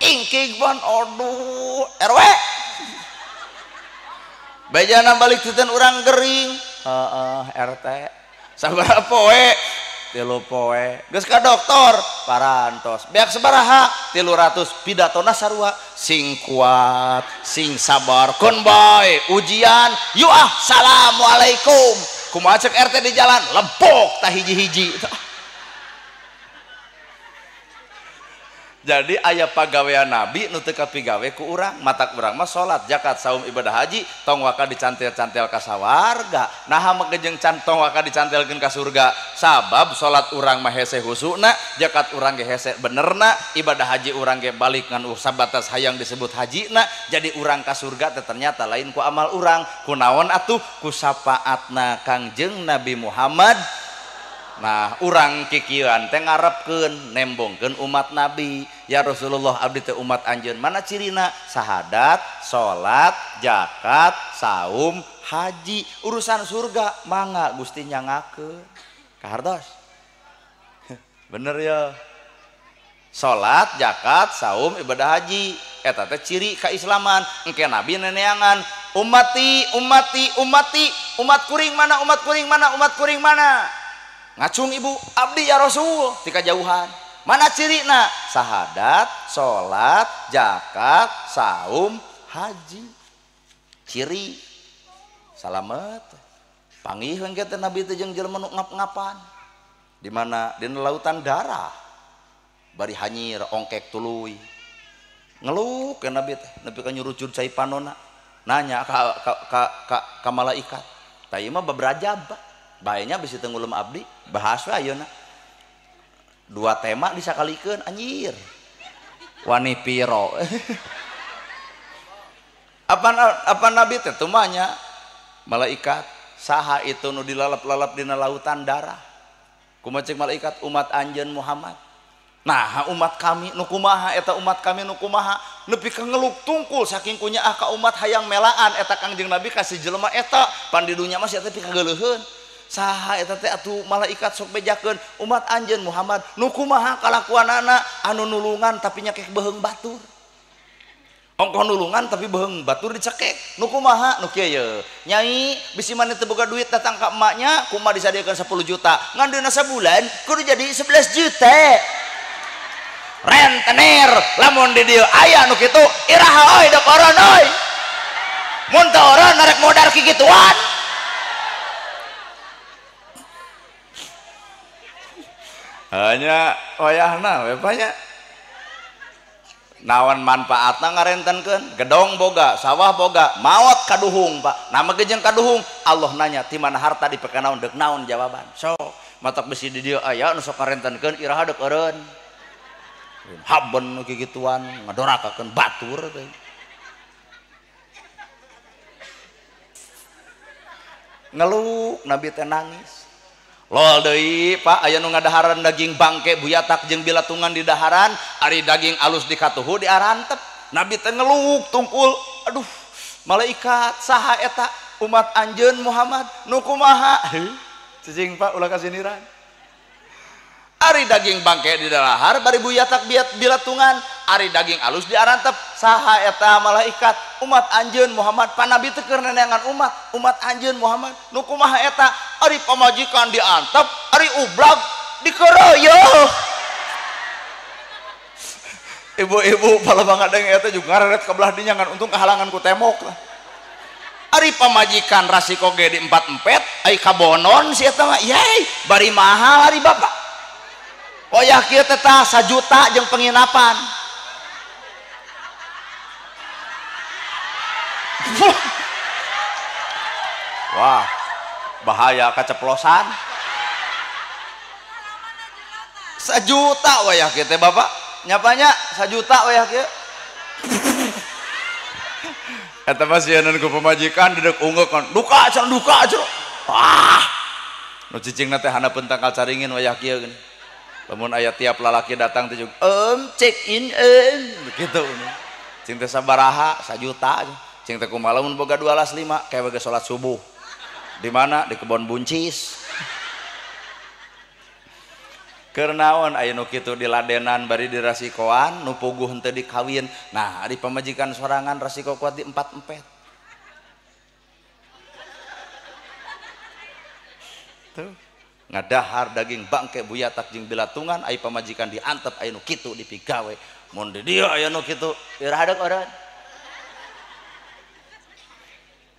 Ingkig ban aduh RW. Bejana balik titen urang gering. Heeh, RT. Sabaraha poe? 3 poe. Geus ka dokter, parantos. Beak sabaraha? 300. Pidatona sarua. Sing kuat, sing sabar, kon bae. Ujian, yuk ah, assalamualaikum. Kumaha cek RT di jalan, lebok tah hiji-hiji. Jadi aya pagawean nabi nu teu kapigawe ku urang, matak urang mah salat, zakat, saum, ibadah haji, tong waka dicantel-cantel ka sawarga. Naha mah jeung tong waka dicantelkeun ka surga? Sabab salat urang mah hese husuna, zakat urang ge hese benerna, ibadah haji urang ge balik ngan sabatas hayang disebut hajina. Jadi urang ka surga teh ternyata lain ku amal urang, ku naon atuh? Ku syafaatna Kangjeng Nabi Muhammad. Nah, urang kikieuan teh ngarepkeun nembongkeun umat Nabi. Ya Rasulullah abdi teh umat anjeun. Mana cirina? Sahadat, salat, zakat, saum, haji. Urusan surga mangga Gusti nyangakeun. Kahartos. Bener ya. Salat, zakat, saum, ibadah haji eta teh ciri keislaman. Engke Nabi neneangan ummati, ummati, ummati, umat kuring mana, umat kuring mana, umat kuring mana. Ngacung ibu, abdi ya Rasul, tika jauhan. Mana cirina? Sahadat, salat, zakat, saum, haji. Ciri. Salamet. Panggih engke teh Nabi teh jeung jelema nu ngap-ngapan. Di mana? Dina lautan darah. Bari hanyir ongkek tuluy. Ngeluh ke Nabi teh, nepi ka nyurucud cai panona. Nanya ka malaikat. Tah ieu mah beberajab, Pak. Baenya bisi teu ngulem abdi, bahas we ayeuna. Dua tema disakalikeun anjir. Wani piro. Apa Nabi teh tumanya malaikat saha itu nu dilalap-lalap dina lautan darah. Kumaha cek malaikat umat anjeun Muhammad. Nah, umat kami nu kumaha eta umat kami nu kumaha nepi ka ngeluk tungkul saking kunyaah ka umat hayang melaan eta Kangjeng Nabi kasih jelema eta pan di dunya mah sia teh pikageuleuheun. Saha eta teh atuh malaikat sok bejakeun umat anjeun Muhammad nu kumaha kalakuanana anu nulungan tapi nyakek beheung batur. Ongkoh nulungan tapi beheung batur dicekek. Nu kumaha nu kieu ye. Nyai bisi maneh teu boga duit datang ka emaknya kumaha disadiakeun 10 juta. Ngan dina sabulan kudu jadi 11 juta. Rentenir lamun di dieu aya nu kitu iraha euy dek oron euy. Mun teu oron narek modar kikituan. Hanya wayahna we banyak naon manfaatna ngarentenkeun gedong boga sawah boga maot kaduhung Pak nama ge jeung kaduhung Allah nanya ti mana harta dipake naon deuk naon jawaban sok matak besi di dieu aya nu sok ngarentenkeun iraha deuk eureun haben nu kikituan ngadorakakeun batur teh ngeluh Nabi teh nangis. Lol deui Pak aya nu ngadaharan daging bangke buyatak jeung bilatungan di daharan ari daging alus dikatuhu diarantep. Nabi teh ngeluk tungkul aduh malaikat saha eta umat anjeun Muhammad nu kumaha cicing Pak ulah kasiniran. Ari daging bangke di dahar bari buyatak bilatungan ari daging alus diarantep saha eta malaikat umat anjeun Muhammad. Pan Nabi teh keur neneangan umat anjeun Muhammad nu kumaha eta ari pamajikan diantep ari ublag dikeroyoh. Ibu-ibu palebang ngadeng eta juga ngareret ka belah dinya ngan untung kahalangan ku tembok lah. Ari pamajikan rasiko ge di empat-empet ai kabonon si eta mah yey bari mahal ari bapak. Oyah kieu teh tah sajuta jeung penginapan. Wah, bahaya keceplosan. 1 juta wayah kieu teh Bapak. Nyapanya 1 juta wayah kieu. Eta mah sieun ku pamajikan dedek ungeuk kan. Duka cenah, duka cenah. Wah. Nu cicingna teh handapeun tangkal caringin wayah kieu geuning. Lamun aya tiap lalaki datang teh om check in om begitu. Cing teh sabaraha? 1 juta. Cing teh kumaha lamun boga 12 5 kayak baga salat subuh. Di mana? Di kebon buncis. Keur naon aya nu kitu diladenan bari dirasikoan, nu puguh henteu dikawin. Nah, di pamajikan sorangan rasiko kuat di empat empet. Tuh. Ngadahar daging bangke buyatak jeung bilatungan, ai pamajikan diantep aya nu kitu dipigawe. Mun di dieu aya nu kitu, iraha deuk eureun?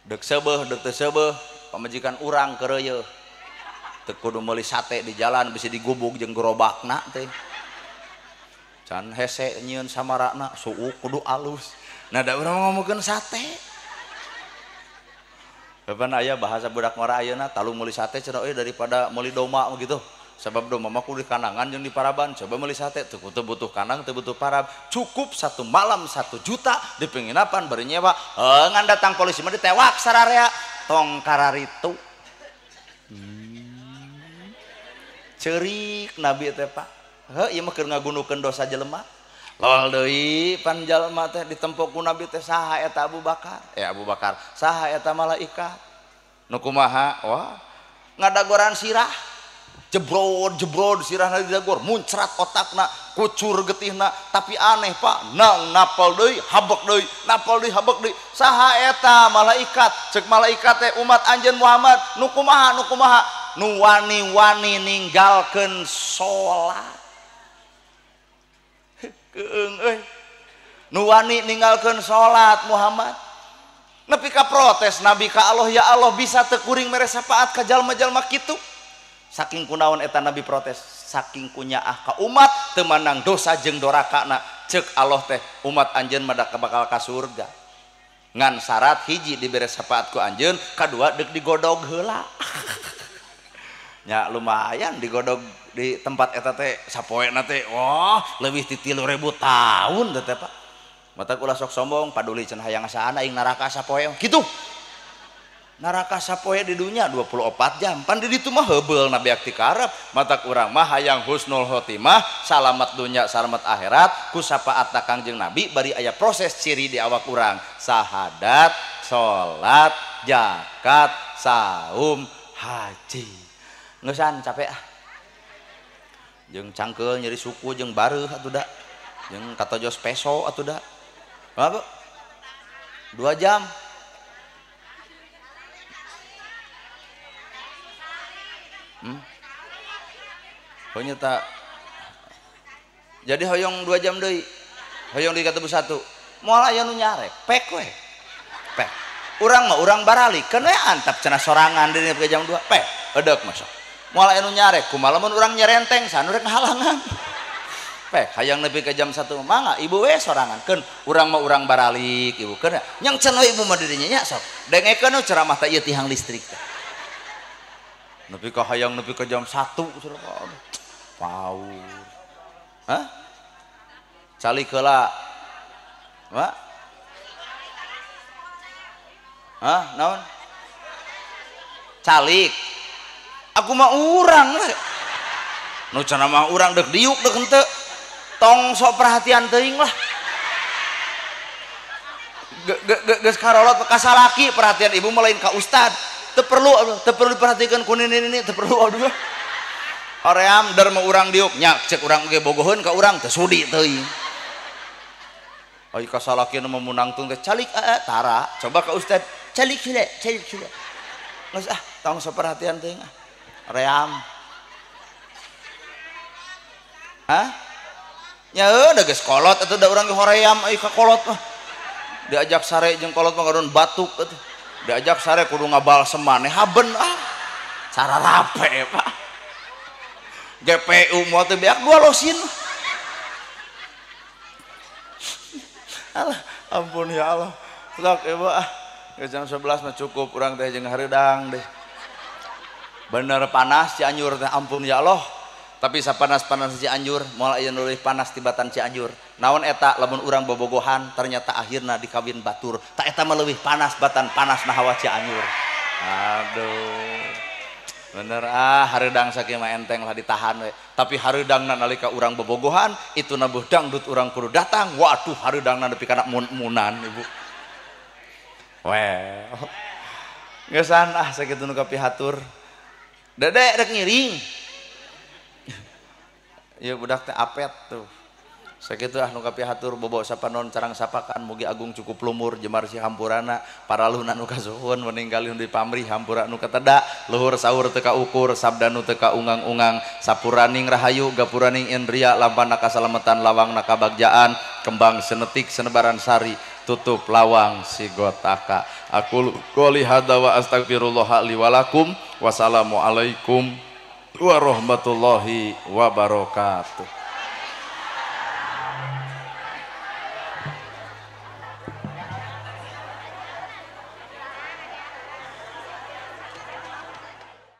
Deuk seubeuh, deuk teu seubeuh, pamajikan urang keureuyeung. Teu kudu meuli sate di jalan bisa digubug jeung gerobakna teh. Can hese nyieun samarana, suuk kudu alus. Nah, da urang ngomongkeun sate. Kapan aya bahasa budak ngora ayeuna talu meuli sate cenah euy daripada meuli domba gitu. Sebab domba mah kudu di kandangan jeung di paraban. Coba meuli sate teu kudu butuh kandang, teu butuh parab. Cukup satu malam 1 juta di penginapan bari nyewa. Ngan datang polisi mah ditewak sararea tong kararitu. Cerik Nabi teh Pak. Heuh ieu mah keur ngagunukeun dosa jelema. Lol deui pan jalma teh ditempo ku Nabi teh saha eta Abu Bakar? Eh Abu Bakar, saha eta malaikat? Nu kumaha? Wah, ngadagoran sirah. Jebrod jebrod sirahna didagor, muncrat otakna, kucur getihna, tapi aneh Pak, nang napal deui, habek deui, napal deui, habek deui. Saha eta malaikat? Cek malaikat teh umat anjeun Muhammad, nu kumaha, nu kumaha? Nu wani-wani ninggalkeun salat. Keung euy. Nu wani ninggalkeun salat Muhammad. Nepi ka protes Nabi ka Allah, ya Allah bisa teu kuring mere syafaat ka jalma-jalma kitu. Saking kunaon eta Nabi protes, saking kunyaah ka umat teu manang dosa jeung dorakana. Ceuk Allah teh umat anjeun mah da bakal ka surga. Ngan syarat hiji dibere syafaat ku anjeun, kadua deuk digodog heula. Nya lumayan digodog di tempat eta teh sapoena teh wah leuwih ti 3000 tahun teh Pak. Mata ulah sok sombong paduli cenah hayang ngasaan aing neraka sapoe kitu. Neraka sapoe di dunia 24 jam pan di ditu mah heubeul na beak ti karep. Matak urang mah hayang husnul khotimah, salamat dunya salamat akhirat ku syafaatna Kangjeng Nabi bari aya proses ciri di awak urang: sahadat, salat, zakat, saum, haji. Ngeusan capek ah. Jeung cangkeul nyeri suku jeung bareuh atuh da. Jeung katojos peso atuh da. Berapa? 2 jam. Pokoknya tak jadi hoyong 2 jam deui. Hoyong di kata satu. Moal aya nu nyarek, pek we. Pek. Urang mah urang baralik, keun we antap cenah sorangan deui ke jam 2. Pek, edeuk mah sok. Moal aya nu nyarek, kumaha lamun urang nyerenteng sanu rek ngahalangan. Pek, hayang nepi ke jam 1 mangga ibu we sorangan. Keun urang mah urang baralik ibu keun nyang cenah ibu mah dirinya nya sok. Dengekeun nu ceramah teh ieu tihang listrik teh. Nepi ka hayang nepi ka jam 1 paur. Hah? Calik heula. Wa? Hah, naon? Calik. Aku mah urang. Nu cenah mah urang deuk diuk deuk henteu. Tong sok perhatian teuing lah. Geus karolot ka salaki perhatian ibu mah lain ka ustad. Teu perlu, teu perlu diperhatikan ku nini nini, teu perlu aduh. Hoream der mah urang diuk nya cek urang ge bogoheun ka urang teu sudi teuing. Ai ka salaki nu meunang teh calik tara, coba ka ustad calik heula, calik heula. Geus ah, tong sok perhatian teuing ah. Hoream. Hah? Nya heuh da geus kolot atuh da urang ge hoream ai ka kolot mah. Diajak sare jeung kolot mah ngadon batuk atuh. Diajak sare kudu ngabalsem maneh haben ah. Cara rape Pak. GPU moal teh beak dua losin. Alah, ampun ya Allah. Sok ibu ah. Jam 11 mah cukup urang teh jeung hareudang deh. Bener panas Cianjur teh ampun ya Allah. Tapi sapanas-panas Cianjur moal aya nu leuwih panas tibatan Cianjur. Naon eta lamun urang bobogohan ternyata akhirna dikawin batur. Ta eta mah leuwih panas batan panasna hawa Cianjur. Aduh. Bener ah hareudang sakieu mah enteng lah ditahan we. Tapi hareudangna nalika urang bobogohan itu nabuh dangdut urang kudu datang. Waduh hareudangna nepi kana mun-munan ibu. Well. Geusan ah sakitu nu kapihatur. Dede rek ngiring. Ya budak teh apet tuh. Sakitu ah nu kapihatur bobo sapanon carang sapakan mugi agung cukup lumur jemar si hampurana paraluhna nu kasuhun meninggalin di pamrih hampura nu kateda luhur sahur teu kaukur sabda nu teu kaungang-ungang sapuraning rahayu gapuraning indria lampana kasalametan lawang nakabagjaan kembang senetik senebaran sari tutup lawang sigotaka. Aku qouli hadza wa astagfirullah li wa lakum. Wassalamualaikum warahmatullahi wabarakatuh.